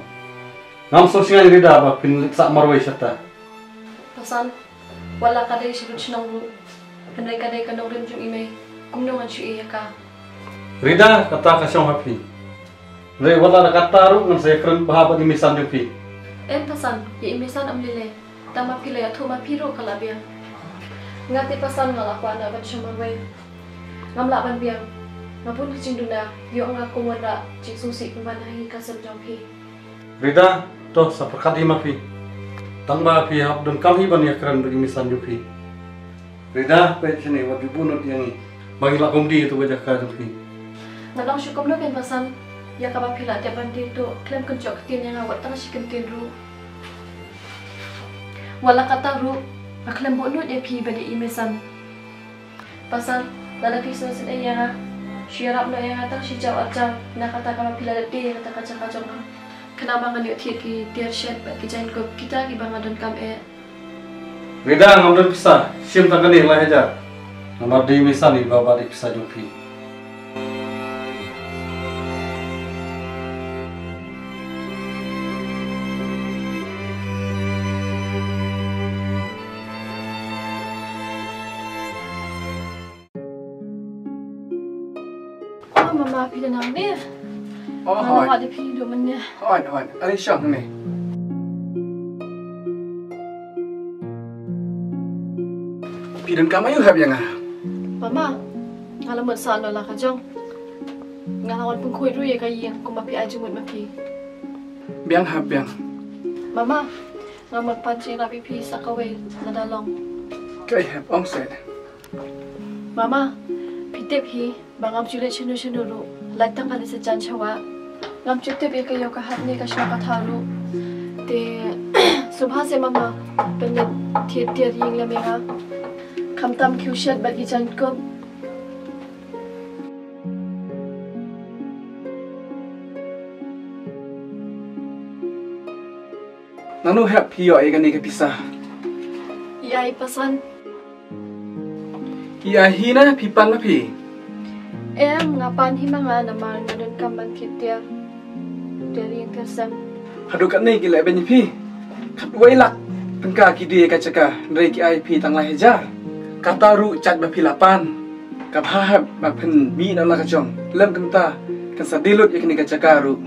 Ngam sngewsih Rida ba phin leit sah marwei shata. Pasan, wat la ka dei sharud shnong ruh, hynrei ka dei ka nongrim jong i mei, kumno ngan shu ïeh ïa ka? Rida, kata ka shong ha phi. Hynrei wat la da kata ruh ngan sa ïakren bha bad i Meisan jong phi. Em Pasan, ïa i Meisan ym lei lei. Tang ma phi la ïathuh ma phi ruh ka la biang. Nga te Pasan nga la kwah noh ban shong marwei. Ngam lah ban biang. Nga bun ki jingduna, ïoh nga kum wanrah jingsngewsih pynban ha ïing ka sem jong phi. Rida, to sa pyrkhat hi ma phi. Tang ba phi hap donkam hi ban ïakren bad i Meisan jong phi. Rida, peit shane wat ju bun nud ïa ngi. Ba ngi lah kumne ïa ka jaka jong phi. Ngan ong shuh kumno ken Pasan, ïa kaba phi la dep ban die tuh, khlem kynjoh ktien ïa nga wat tang shi kyntien ruh. Wat la katta ruh, nga khlem buh nud ïa phi bad ïa i Meisan. Pasan, lada phi sngewsynei ïa nga, shu ïarap noh ïa nga tang shi jaw ar jaw, na kata kaba phi la dep die ïa kata ka jaka jong nga. Khnang ba ngan ïoh thied ki tiar shet bad ki jaiñkup kita kiba nga donkam eh. Rida, ngam don pisa, shim tang kane lai hajar. Namar dei i Meisan iba bat ïa ki pisa jong phi. Oh, mama, phi don hangne? Oh, nga la wad ïa phi naduh mynne. Hooid, hooid. Ale shong hangne. Phi donkam aiu hep ïa nga? Mama, nga la mut sah noh la ka jong. Nga la wan pynkhuid ruh ïa ka ïing kumba phi ai jingmut ma phi. Biang hep biang. Mama, nga mut pan jingïarap ïa phi sa kawei lada long. Kaei hep, ong seh. Mama, phi tip hi ba ngam ju leit shano shano ruh, lait tang kane sajan sha wah. Ngam ju tip ïa ka ïew ka hat ne ka shong ka thaw ruh. Te sngewbha seh mama, pynleit thied tiar ïing lem ïa nga. Khamtam ki u shet bad ki jaiñkup. Nangno hep phi ïoh ïa kane ka pisa? Ïa i Pasan. Ïa hi na phi pan ma phi? Em, nga pan hi ma nga namar nga donkam ban thied tiar. Tiar ïing tiar sem. Haduh katne ki leh beiñ ïa phi. Khatwei lak tyngka ki die ka jaka, hynrei ki ai phi tang lai hajar. Kata ruh jait ba phi la pan. Ka bha hep ba phin mih noh la ka jong. Lem kumta kan sa die lut ïa kane ka jaka ruh.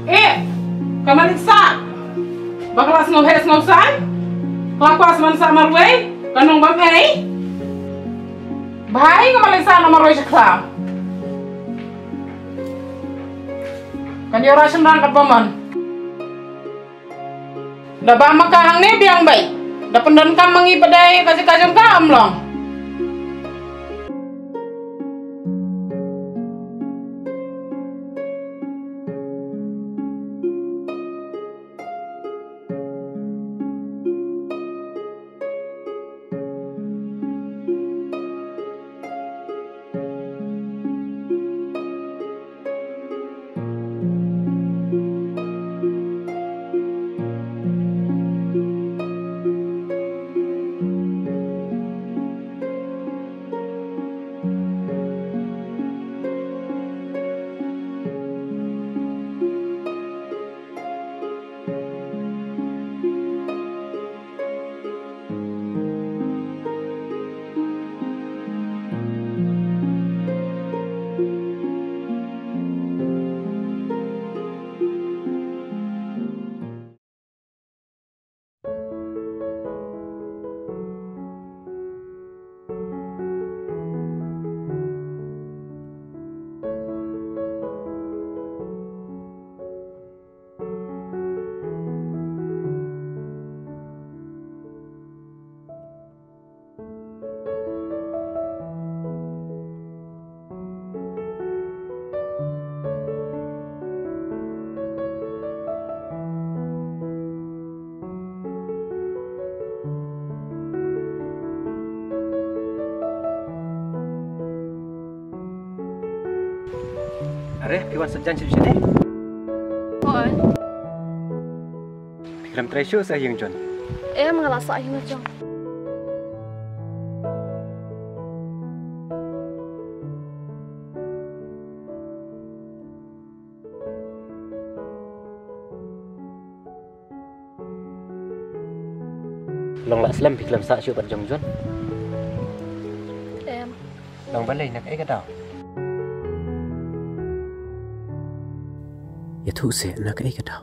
Eh, ka Maliksa. Ba ka la sngew heh sngew san. Ka la kwah sah ban sah marwei, ka nong bam ei. Bha hi ka Maliksa na marwei sha khlaw. Kan ïoh rah shynrang katba mon. Da bam ma ka hangne biang beit. Da pyndonkam ma ngi pat de ka jaka jong ka ym long. Re, phi wan sah jan shuh shane? Hooid. Phi khlem trei shuh sah ïing jong? Em, nga la sah ïing jong. Long lah slem phi khlem sah shuh bad jong John? Em. Long balei, na kaei ka daw? Ïathuh seh, na kaei ka daw?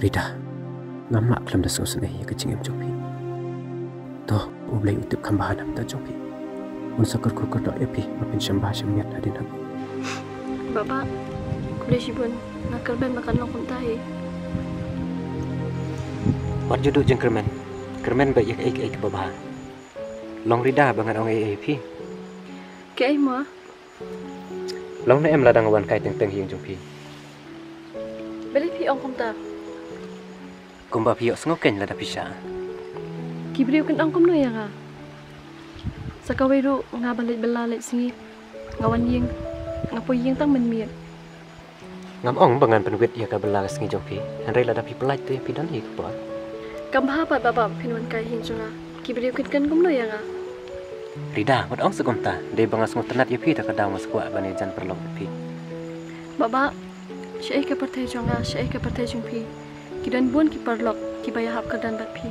Rida, ngam lah khlem da sngewsynei ïa ka jingim jong phi. To, U Blei u tip kham bha na ka bynta jong phi. Un sa kyrkhu kyrdoh ïa phi ba phin shim bha shim miat hadien ha. Baba, khublei shibun, nga kyrmen ba kan long kumta hi. Wat ju duh jingkyrmen. Kyrmen beit ïa kaei kaei kaba bha. Long Rida ba ngan ong ei ei ïa phi. Kaei mo? Long ne em lada nga wan kai teng teng ha ïing jong phi? Balei phi ong kumta? Kumba phi ïohsngew kein lada phi shah. Ki briew kin ong kumno ïa nga? Sa kawei ruh nga ba leit bylla leit sngi, nga wan ïing, nga poi ïing tang mynmiet. Ngam ong ba ngan pynwit ïa ka bylla ka sngi jong phi, hynrei lada phi pyllait te phi don hi ka por. Kam bha pat Baba ba phin wan kai ha ïing jong nga. Ki briew kin kren kumno ïa nga? Rida, wat ong sa kumta, dei ba nga sngewtynnat ïa phi, te ka daw nga sa kwah ban ïajan paralok bad phi. Baba, shaei ka pyrthei jong nga, shaei ka pyrthei jong phi. Ki don bun ki paralok kiba ïahap kyrdan bad phi.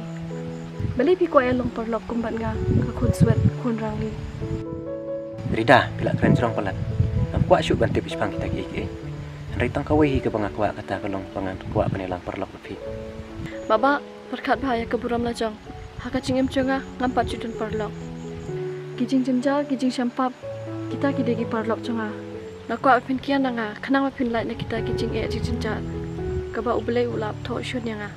Balei phi kwah ïa long paralok kum bad nga, ka khun swet khun rangli? Rida, phi la kren jrong palat. Ngam kwah shuh ban tip shaphang kita kiei kiei. Hynrei tang kawei hi kaba nga kwah, kata ka long ba ngan kwah ban ïalang paralok bad phi. Baba, pyrkhat bha ïa ka burom la jong. Ha ka jingim jong nga ngam pat ju don paralok. Ki jingjynjar, ki jingshempap, kita ki dei ki paralok jong nga. Nga kwah ba phin kiar na nga khnang ba phin lait na kita ki jingeh jingjynjar kaba U Blei u la ap thoh shun ïa nga.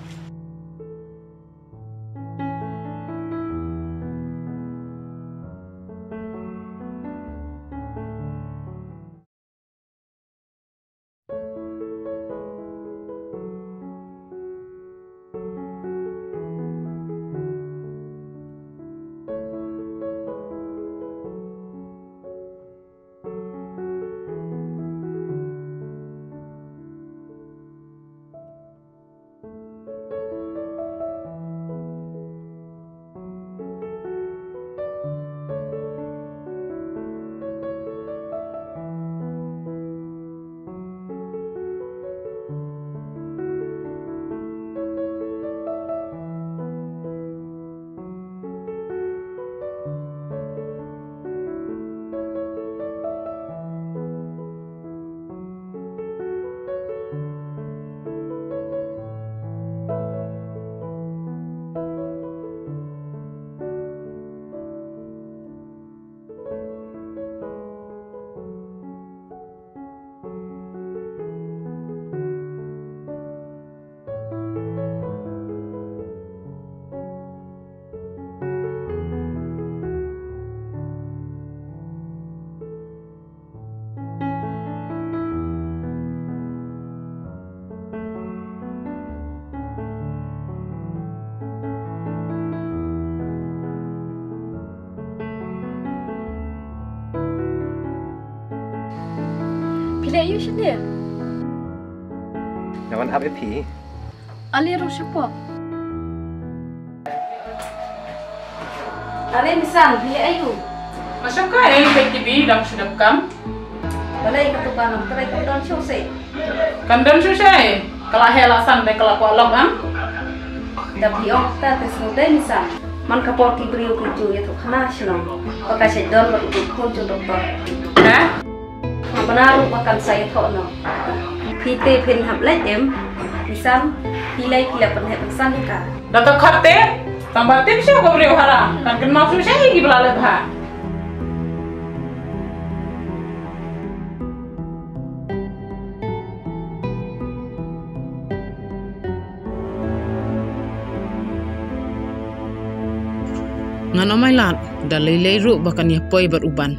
Phi leh aïu shane? Nga wan ap ïa phi. Ale ruh shapoh. Are Misan, phi leh aïu? Nga shong kai, peit T V, dang shu dep kam. Balei katu ka nongtrei kam don shuh seh? Kam don shuh seh. Ka la heh la san te ka la kwah lok am. Da phi ong ta te sngewdei Misan. Man ka por ki briew ki ju ïathuh khana shnong ba ka shait don bad u khun jong doktor. Ha? Nga bna ruh ba kan sa ïathuh noh. Phi te phin hap leit em? Phi san, phi leit phi la pynheh pynsan ïa ka. Da ka khot te, tang ba tip sha ka briew haram, kan kynmaw shuh sha ki ba la leit ha. Ngan ym ailad, da lei lei ruh ba kan ïa poi bad u Ban.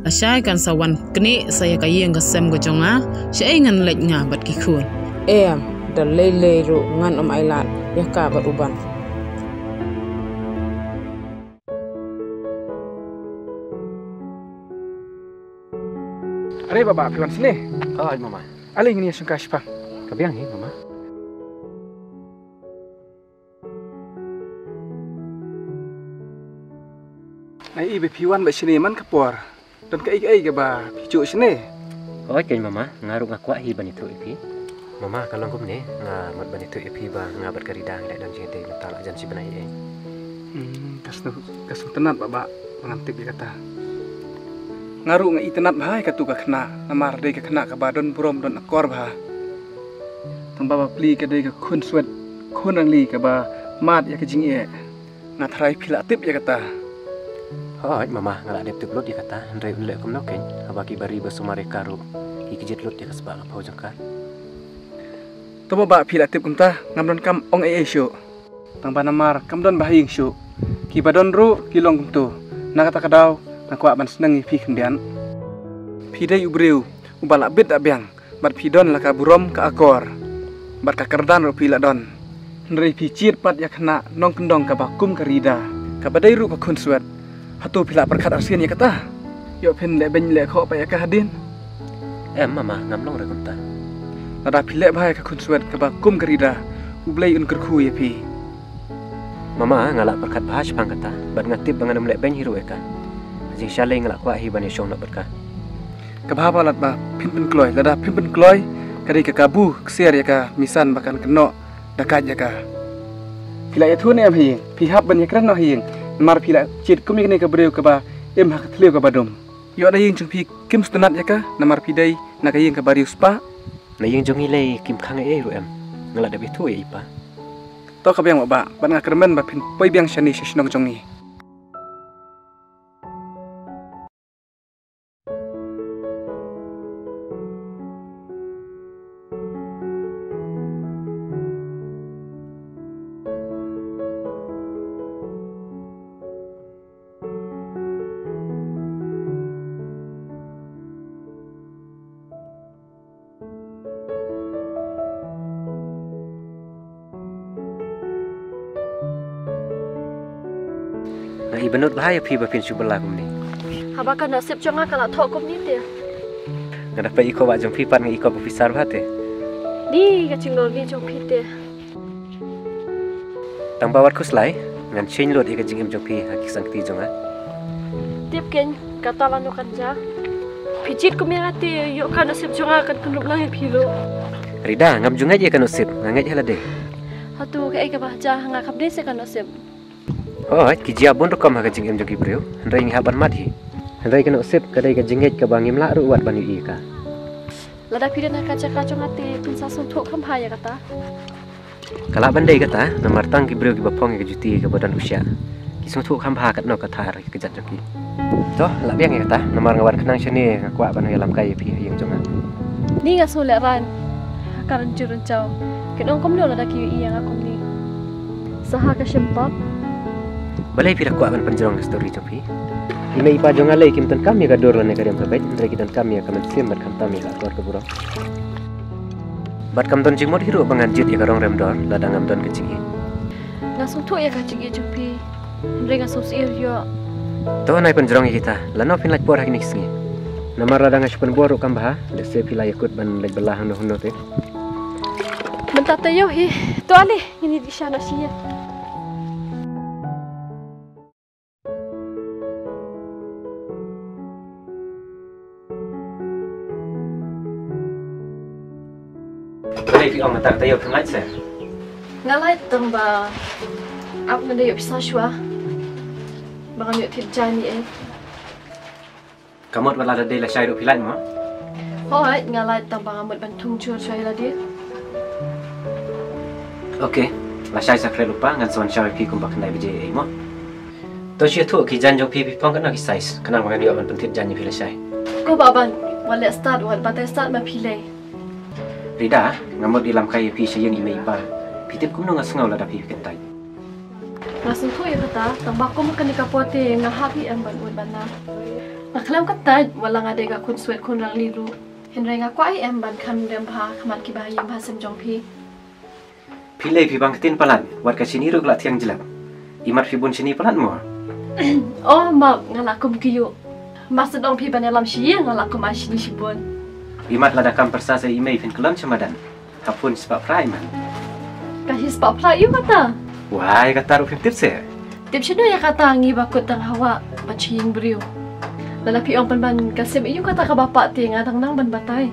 Lashai kan sa wan knieh sa ïa ka ïing ka sem ka jong nga, shaei ngan leit nga bad ki khun. Em, da lei lei ruh ngan ym ailad ïa ka bad u Ban. Are baba, phi wan shane? Hooid mama. Ale ngin ïa shongkai shaphang. Ka biang hi mama. Nga i ba phi wan bad shane man ka por. Don kaei kaei kaba phi juh shane? Hooid keiñ mama, nga ruh nga kwah hi ban ïathuh ïa phi. Mama, ka long kumne, nga mut ban ïathuh ïa phi ba nga bad ka Rida ngi la don jingïadei mynta la jan shi bnai ei. Hmm, ka sngewtynnat baba ba ngan tip ïa kata. Nga ruh nga itynnat bha ïa katu ka khynnah, namar dei ka khynnah kaba don burom don akor bha. Tang ba bapli ka dei ka khunswet khun nangli kaba mad ïa ka jingeh. Nga tharai phi la tip ïa kata. Hooid mama, nga la dep tip lut ïa kata, hynrei un leh kumno keiñ, haba ki bari ba sumar ïa ka ruh ki kjit lut ïa ka spah ka phew jong ka. To baba, phi la tip kumta, ngam donkam ong ei ei shuh. Tang ba namar kam don ba ha ïing shuh. Kiba don ruh ki long kumto. Na kata ka daw nga kwah ban sneng ïa phi khyndiat. Phi dei u briew uba la bit da biang, bad phi don la ka burom ka akor bad ka kyrdan ruh phi la don. Hynrei phi jied pat ïa khynnah nongkyndong kaba kum ka Rida, kaba dei ruh ka khunswet. Hato phi la pyrkhat arsien ïa kata? Ïoh phin leh beiñ leh khoh pat ïa ka hadien? Em mama, ngam long re kumta. Lada phi leh bha ïa ka khunswet kaba kum ka Rida, U Blei un kyrkhu ïa phi. Mama, nga la pyrkhat bha shaphang kata, bad nga tip ba ngan ym leh beiñ hi ruh ïa ka. Jingshalei nga la kwah hi ban ïashong noh bad ka. Kaba bha palat ba phin pynkloi, lada phin pynkloi ka dei ka kabu ksiar ïa ka misan ba kan kynnoh da kait ïa ka. Phi la ïathuh ne em ha ïing? Phi hap ban ïakren noh ha ïing. Namar phi la jied kum ïa kane ka briew kaba im ha ka thliew kaba dum. Ïoh na ïing jong phi kim sngewtynnat ïa ka, namar phi dei na ka ïing kaba riewspah. Na ïing jong ngi lei kim khang ei ei ruh em. Nga la dep ïathuh ïa i pa. To ka biang mama, bad nga kyrmen ba phin poi biang shane sha shnong jong ngi. Nga i bynnud bha ïa phi ba phin shu bylla kumne. Haba ka nasib jong nga ka la thoh kumne te. Nga da peit i khubor jong phi pat nga i khubor phi sar bha te. Dei ka jinglong jong phi te. Tang ba wat khuslai, ngan shim lut ïa ka jingim jong phi ha ki sangkti jong nga. Tip keiñ, kata lano kan jia. Phi jied kum ïa nga te, ïoh ka nasib jong nga kan kyndup lang ïa phi ruh. Rida, ngam ju ngeit ïa ka nasib, nga ngeit ïa lade. Hato kaei kaba jia ha nga kam dei seh ka nasib? Hooid, ki jia bun rukom ha ka jingim jong ki briew, hynrei ngi hap ban mad hi. Hynrei ka nasib ka dei ka jingngeit kaba ngim lah ruh wat ban ïohi ïa ka. Lada phi don ha ka jaka jong nga te phin sa sngewthuh kham bha ïa kata. Ka lah ban dei kata, namar tang ki briew kiba phong ïa ka juti kaba don u shiah ki sngewthuh kham bha katno ka thar ïa ka jait jong ki. To, lah biang ïa kata, namar nga wan khnang shane nga kwah ban ïalam kai ïa phi ha ïing jong nga. Ni nga sngew lehraiñ ha ka rynjut rynjaw. Kin ong kumno lada ki ïohi ïa nga kumne? Sa ha ka shim pap. Balei phi da kwah ban pynjrong ka story jong phi? I mei i pa jong nga lei kim donkam ïa ka dur lane ka riam ka beit, hynrei ki donkam ïa ka mynsiem bad khamtam ïa ka akor ka burom. Bad kam don jingmut hi ruh ba ngan jied ïa ka rong rem dor lada ngam don ka jingïeit. Nga sngewthuh ïa ka jingïeit jong phi, hynrei nga sngewsih ïoh. To, nai pynjrong ïa kita, lano phin lait por ha kine ki sngi? Namar lada nga shu pynbor ruh kam bha, lehse phi la ïakut ban leit bylla hangno hangno te. Mynta te ïoh hi. To ale, ngin ïa dih sha noh shi ïa. Balei phi ong mynta ka taïew phi lait se? Nga lait tang ba ap nga da ïoh pisa shuwa. Ba ngan ïoh thied jaiñ ïa i. Ka mut wat la da dei lashai ruh phi lait mo? Hooid, nga lait tang ba nga mut ban thung jur sha ïa lade. Okay, lashai sa khreh lypa, ngan sa wan shaw ïa phi kumba khyndai baje ei mo. To shu ïathuh ki jaiñ jong phi, phi phong katno ki size, khnang ba ngan ïoh ban pynthied jaiñ ïa phi lashai. Ko Bah Ban, wat leh stad, wat batai stad ma phi lei. Rida, nga mut ïalam kai ïa phi sha ïing i mei i pa. Phi tip kumno nga sngew lada phi kyntait. Nga sngewthuh ïa kata, tang ba kum kane ka por te nga hap hi em ban ud ban nam. Nga khlem kyntait, wat la nga dei ka khun swet khun rangli ruh. Hynrei nga kwah hi em ban kham dem bha ha khmat ki bahaïing bahasem jong phi. Phi lei phi bang ktien palat, wat ka shini ruh ka la thiang jlep. Imat phi bun shini palat mo? Oh, map, nga la kum ki ïuh. Map sdang phi ban ïalam sha ïing, nga la kum ai shini shibun. Imat lada kam pyrsa sa i mei phin klam sha madan. Ha pun spah phra i man. Ka shi spah phra ïa kata. Wai, kata ruh phim tip seh. Tip shano ïa kata, ngi ba kut tang ha wah ban sha ïing briew. Lada phi ong pynban ka sem ïa kata kaba pah te nga dang nang ban batai.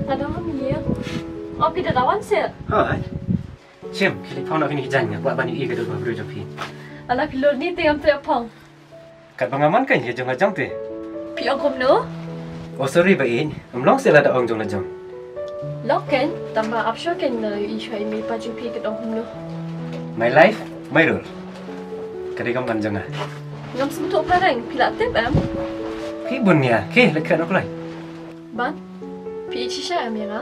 Nga dang ym ïeng. O, phi da wan seh? Hooid. Shim, khie leit phong noh kine ki jaiñ, nga kwah ban ïohi ka dur ba briew jong phi. Lada phi lor ni te ngam treh phong. Katba nga mon kein, ïa jong nga jong te. Phi ong kumno? Oh, sorry Bah Ïeit, ym long seh lada ong jong la jong. Long kein, tang ba ap shuh kein nga ïohi shuwa i mei i pa jong phi kin ong kumno. My life, my rule. Ka dei kam ban jong nga. Ngam sngewthuh phareng, phi la tip em? Phi bun nia, khie leit khreh noh kloi. Ban, phi ïeit shisha em ïa nga?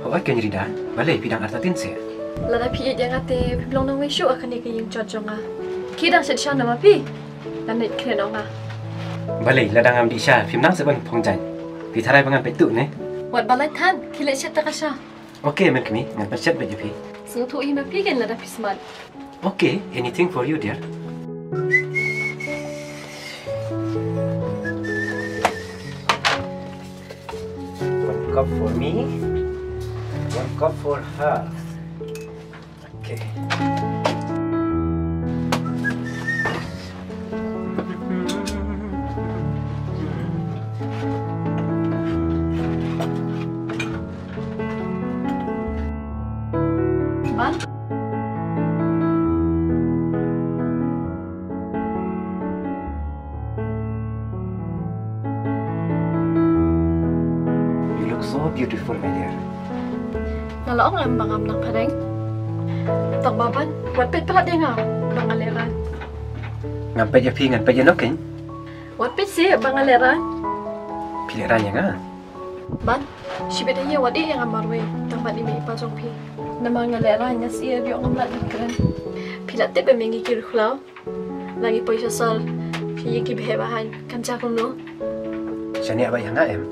Hooid kein Rida, balei phi dang artatien seh? Lada phi ïeit ïa nga te phim long nongwei shuh ha kane ka ïing jot jong nga. Khie dang shet sha na ma phi. Ngan leit kren ong nga. Balei lada ngam dih sha phim nang seh ban phong jaiñ. Phi tharai ba ngan peit tuh ne? Wat ba lait than, khie leit shet ta ka sha. Okay, men kmie, ngan pynshet beit ïa phi. Sngewthuh hi ma phi kein lada phi smat. Okay, anything for you, dear. One cup for me, one cup for her. Okay. Ban. You look so beautiful, my dear. Nga la ong em ba ngam nang phareng. Tang ba ban, wat peit palat ïa nga ba nga lehraiñ. Ngam peit ïa phi, ngan peit ïano kein? Wat peit seh ba nga lehraiñ. Phi lehraiñ ïa nga? Ban, shibit ïa wat ïa nga marwei tang ban i mei i pa jong phi. Namar nga lehraiñ, nga sngewthuh ïa ngam lah ban kren. Phi la tip em ïa ngi ki riewkhlaw. Lada ngi poi sha sor, phi ïa ki bheh ba haiñ, kan jia kumno? Shaniah ba ïa nga em.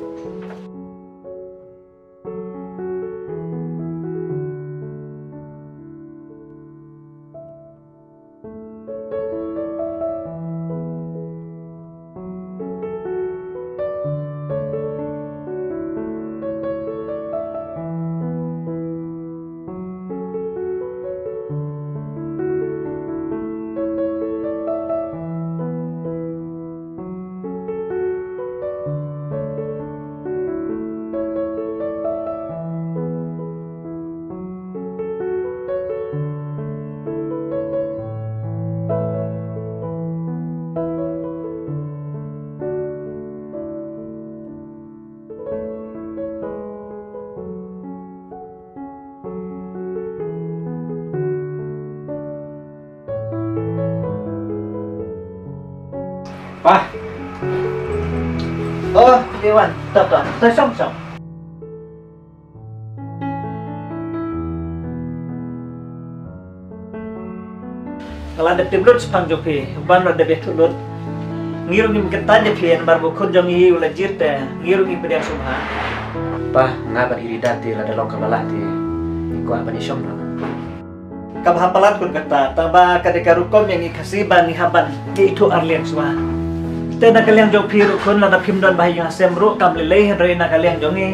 Pa. Oh, Dewan, to, to, to, shong, shong. Nga la dep tip lut shaphang jong phi, ban la dep ïathuh lut. Ngi ruh ngim kyntait ïa phi, namar ba u khun jong ngi u la jied te, ngi ruh ngim pdiang sngewbha. Pa, nga bad i Rida te lada long kaba lah te, ngi kwah ban ïashong noh. Kaba hap palat khun kata, tang ba ka dei ka rukom ïa ngi Khasi ba ngi hap ban ïa ithuh arliang shuwa. Te na ka liang jong phi ruh khun, lada phim don ba ha ïing ha sem ruh kam lei lei, hynrei na ka liang jong ngi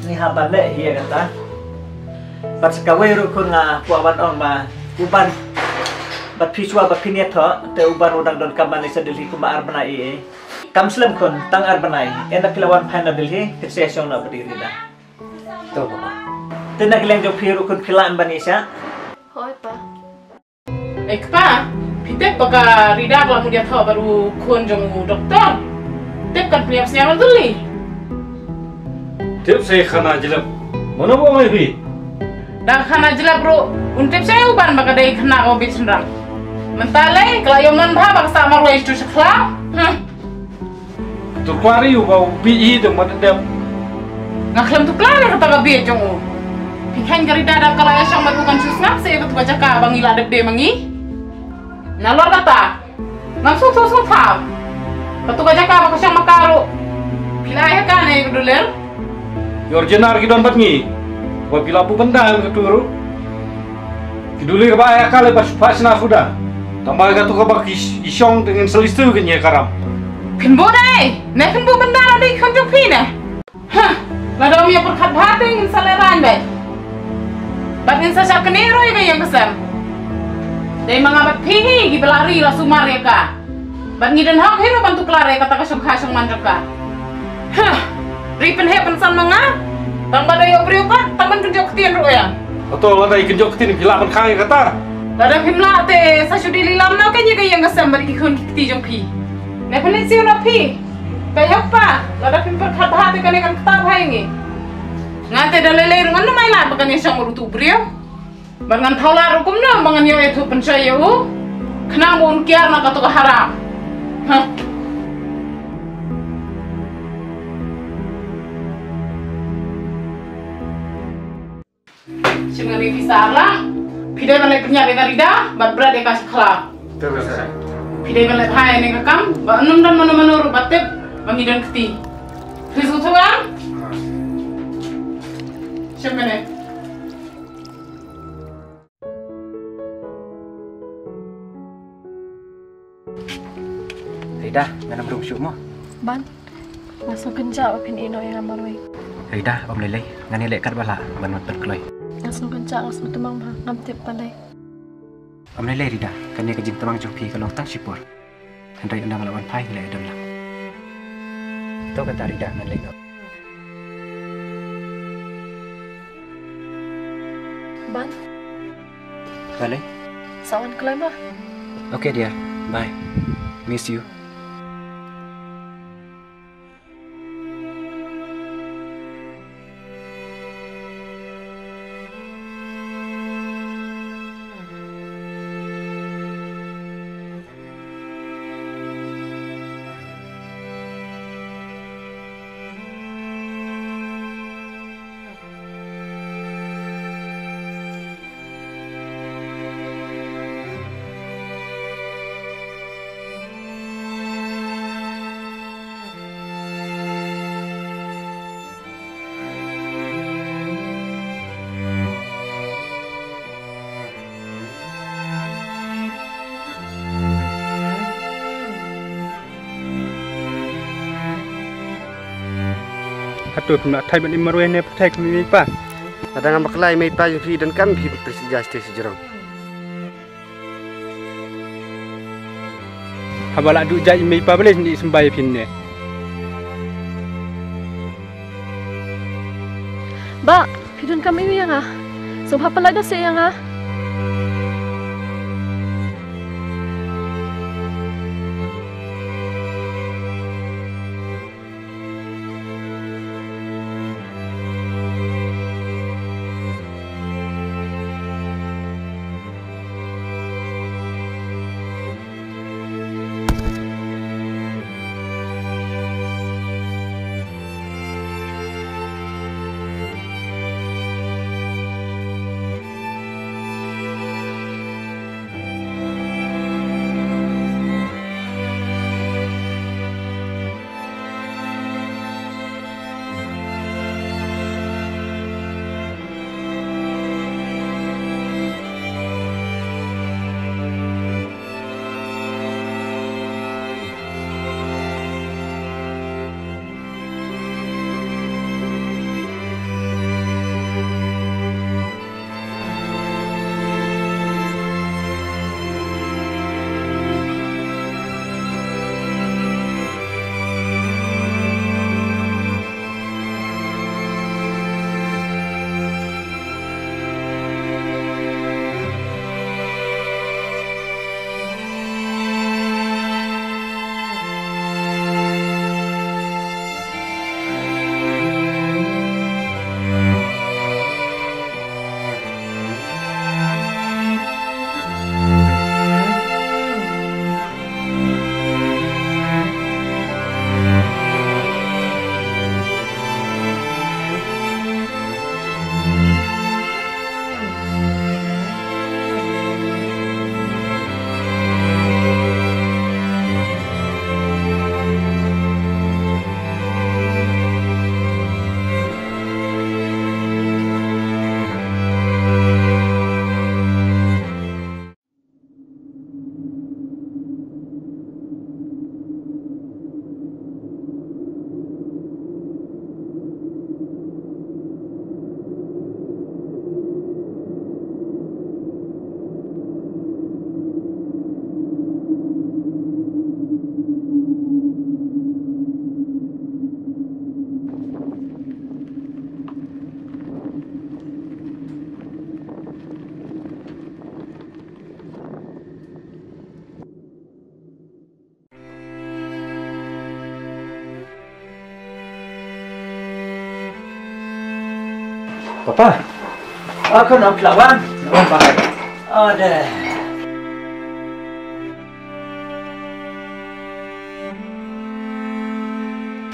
ngi hap ban leh hi ïa kata. Bad sa kawei ruh khun nga kwah ban ong ba u Ban, bad phi shuwa ba phin ïathoh, te u Ban u dang donkam ban leit sha Delhi kumba ar bnai ei ei. Kam slem khun, tang ar bnai. Ynda phi la wan phai na Delhi, phin sa ïashong noh bad i Rida. To papa. Te na ka liang jong phi ruh khun, phi lah ban ïashah? Hooid pa. Ei kpa, phi tip ba ka Rida ka la mut ïathoh bad u khun jong u doktor. Tip kan pynïap sniang na Delhi. Tip sa i Khana Jlep. Mano ba ong ïa phi? Da Khana Jlep ruh un tip sa ïa u Ban ba ka dei khynnah kaba bieit shynrang. Mynta lei ka la ïoh mon bha ba ka sah marwei sha sha khlaw. Huh. To klar ïa u ba u bieit hi, te mat dep. Nga khlem to klar ïa kata ka bieit jong u. Phi kheiñ ka Rida da ka la ïashong bad u kan shu sngap sa ïa katu ka jaka ba ngi la dep de ma ngi. Nalor kata ngam sngewthuh sngewthaw. Katu ka jaka ba ka shong ma ka ruh, phi la ai ha ka ne ka dulir? Ïa u Jenar ki don bad ngi. Ba phi la buh bynda ïa katu ruh. Ki dulir ba ai ha ka lei ba shu phah shna suda. Tang ba katu kaba ki sh-, ki shong te ngin sa leit siew kane ka ram. Phin buh dei ne phin buh bynda na dei khun jong phi ne? Hah, lada ym ïa pyrkhat bha te ngin sa lehraiñ beit. Bad ngin sa shah knieh ruh ïa ka ïing ka sem. Dei ma nga bad phi hi kiba la ri la sumar ïa ka. Bad ngi don hok hi ruh ban tuklar ïa kata ka shongkha shongman jong ka. Hah, ri pynheh pynsan ma nga. Tang ba da ïoh briew pat, tang ban kynjoh ktien ruh ïa. Hato lada i kynjoh ktien phi lah ban khang ïa kata? Lada phim lah te sa shu dei lilam noh kein ïa ka ïing ka sem bad ki khun ki kti jong phi. Ne pynleit siew noh phi. Ka ïa pa, lada phim pyrkhat bha te kane kan ktah bha ïa ngi. Nga te da lei lei ruh ngan ym ailad ba kan ïashong bad utu u briew. Bad ngan thaw lad ruh kumno ba ngan ïoh ïathuh pynshoi ïa u, khnang ba un kiar na kato ka haram. Hah. Shu ngan ri pisa arlang. Phi dei ban leit pynïap ïa ka Rida bad bret ïa ka sha khlaw. Phi dei ban leit phai ïa kane ka kam ba ym don mano mano ruh ba tip ba ngi don kti. Phi sngewthuh em? Shu ngan leit. Rida, ngan ym rung shuh mo. Ban, nga sngewkynjah ba phin ïeh noh ïa nga marwei. Rida, ym lei lei, ngan ïaleh katba lah ban wan pynkloi. Nga sngewkynjah, nga sngewtymmen bha, ngam tip balei. Ym lei lei Rida, kane ka jingtymmen jong phi ka long tang shipor. Hynrei ynda nga la wan phai ngi la ïadon lang. To kata Rida, ngan leit noh. Ban. Balei? Sa wan kloi mo. Okay dear, bye. Miss you. Hato phim lah thait bad i marwei ne pyrthei kum i mei i pa? Lada ngam bakla i mei i pa jong phi i donkam phi pynshai sha jrong. Haba lah duh jait i mei i pa balei sngewsih symbai ïa phi ne? Bah, phi donkam ïa nga. Sngewbha pynlait noh seh ïa nga. Papa. Oh, khun, ong phi la wan. La wan, Pa. Oh, de.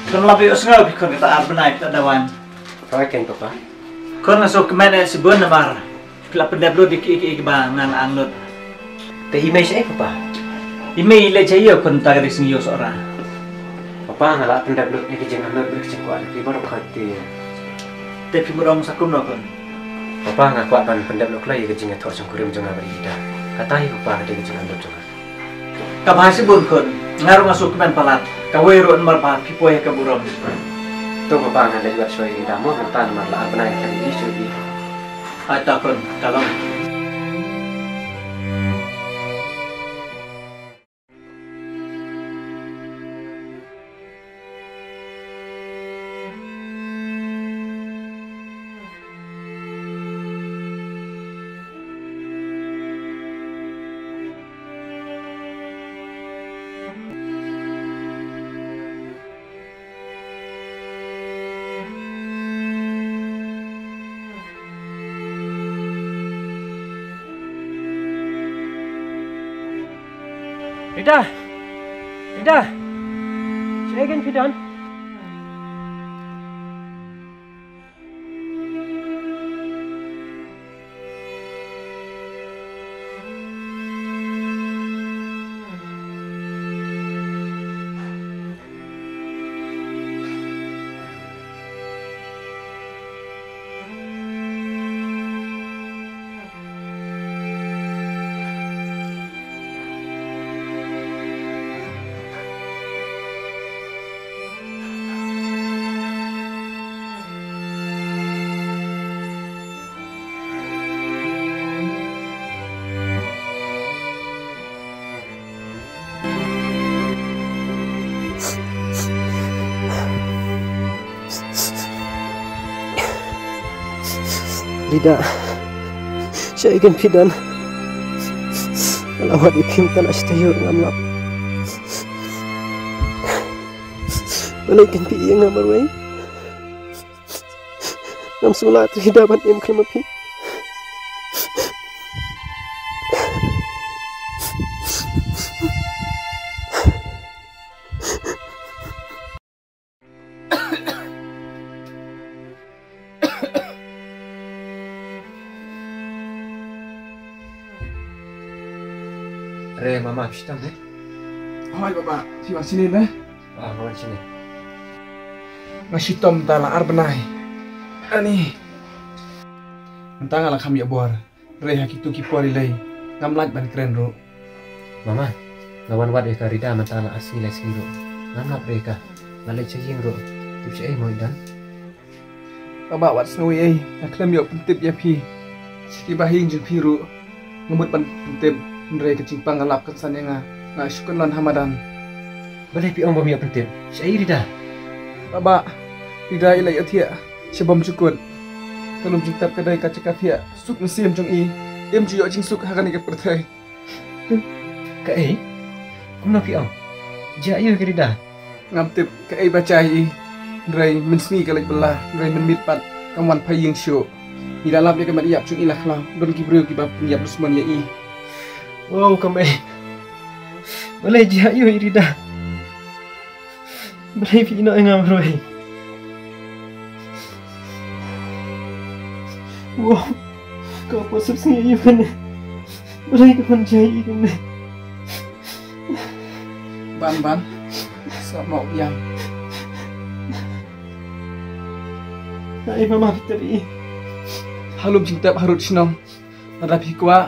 Khun, la phi ïohsngew phi khun, kata ar bnai phi la da wan. Ka ken, Papa. Khun, nga sngewkmen eh shibun namar phi la pyndep lut ïa kiei kiei ba nga la ang lut. Te i mei shaei, Papa? I mei i leit sha ïew, khun, mynta ka dei sngi ïew Sohra. Papa, nga la pyndep lut ïa ka jingangnud bad ka jingkwah jong phi baroh kawei. Te phi mut ong sa kumno, khun? Papa, nga kwah ban pyndep lut kloi ïa ka jingïathoh shongkurim jong nga bad i Rida. Kata hi, Papa, ka dei ka jingangnud jong nga. Kaba shibun, khun, nga ruh nga sngewkmen palat. Kawei ruh namar ba phi poi ha ka burom. To, Papa, ngan leit wad shuwa ïa i Rida mo, mynta namar la ar bnai khlem ïohi shuh ïa i. Ai ta, khun, ka long. Rida! Rida! Shaei kein phi don? Rida, shaei kein phi don? Nga la wad ïa phi mynta la shi taïew ngam lap. Balei kein phi ïa nga marwei? Ngam sngewlah te Rida ban im khlem ma phi. Re mama, phi shitom ne? Hooid baba, phi wan shane ne? Ah, nga wan shane. Nga shitom da la ar bnai. Ani. Mynta nga la kham ïa bor. Re ha kitu ki por ilei ngam lah ban kren ruh. Mama, nga wan wad ïa ka Rida mynta la ar sngi lai sngi ruh. Ngam lap re ka. Nga leit sha ïing ruh. Tip shaei mo i don? Baba, wat sngew ei ei, nga khlem ïoh pyntip ïa phi. Sha ki bahaïing jong phi ruh nga mut ban pyntip, hynrei ka jingpang ka lap kan san ïa nga. Nga shu kyllon ha madan. Balei phi ong bym ïoh pyntip? Shaei Rida? Baba, Rida i la ïohthiah sha bymjukut. Ka lum jingtep ka dei ka jaka thiah suk mynsiem jong i. Im ju ïoh jingsuk ha kane ka pyrthei. Kaei? Kumno phi ong? Jia aiu ka Rida? Ngam tip kaei ba jia ïa i. Hynrei mynsngi ka leit bylla, hynrei mynmiet pat kam wan phai ïing shuh. I la lap ïa ka met ïap jong i la khlaw, don ki briew kiba pynïap dusmon ïa i. Wow, kumne. Balei jia aiu i Rida? Balei phi ïehnoh ïa nga marwei? Wow, ka por sep sngi ïa i kane. Balei ka pynjah ïa i kane? Ban ban. Sa mok ïa. Ai mama, phi tip i. Ha lum jingtep harud shnong. Lada phi kwah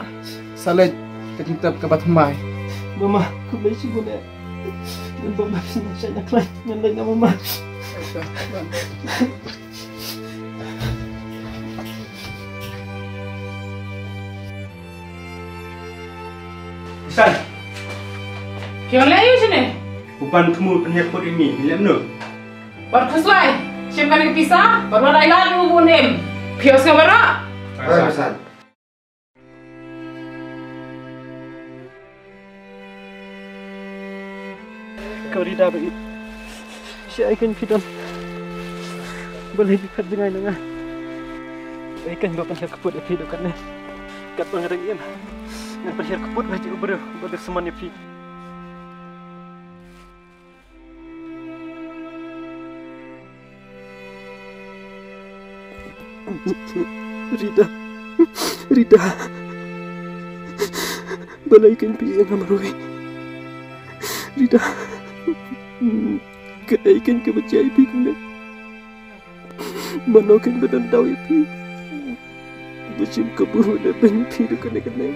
sa leit ka jingtep kaba thymmai. Mama, khublei shibun eh. Ngan bam bam sngewsih na khlaiñ, ngan leit na mama. San. Phi wan leh aïu shane? U Ban Thmu u pynhiar khuid ïa ngi, ngi leh kumno? Wat khuslai, shim kane ka pisa, bad wat ai lad ïa u ba un im. Phi ïohsngew baroh? Hooid San. Ka Rida ba ïeit. Shaei kein phi don? Balei phi phet jngai na nga? Kaei kein ba pynhiar kput ïa phi haduh katne? Katba nga dang im, ngan pynhiar kput ba jia u briew ba dei symon ïa phi. Rita, Rita, balei kein phi ïeng ha marwei? Rita, kaei kein kaba jia ïa phi kumne? Mano kein ba don daw ïa phi? Ba shim kabu da beiñ phi da kane kane.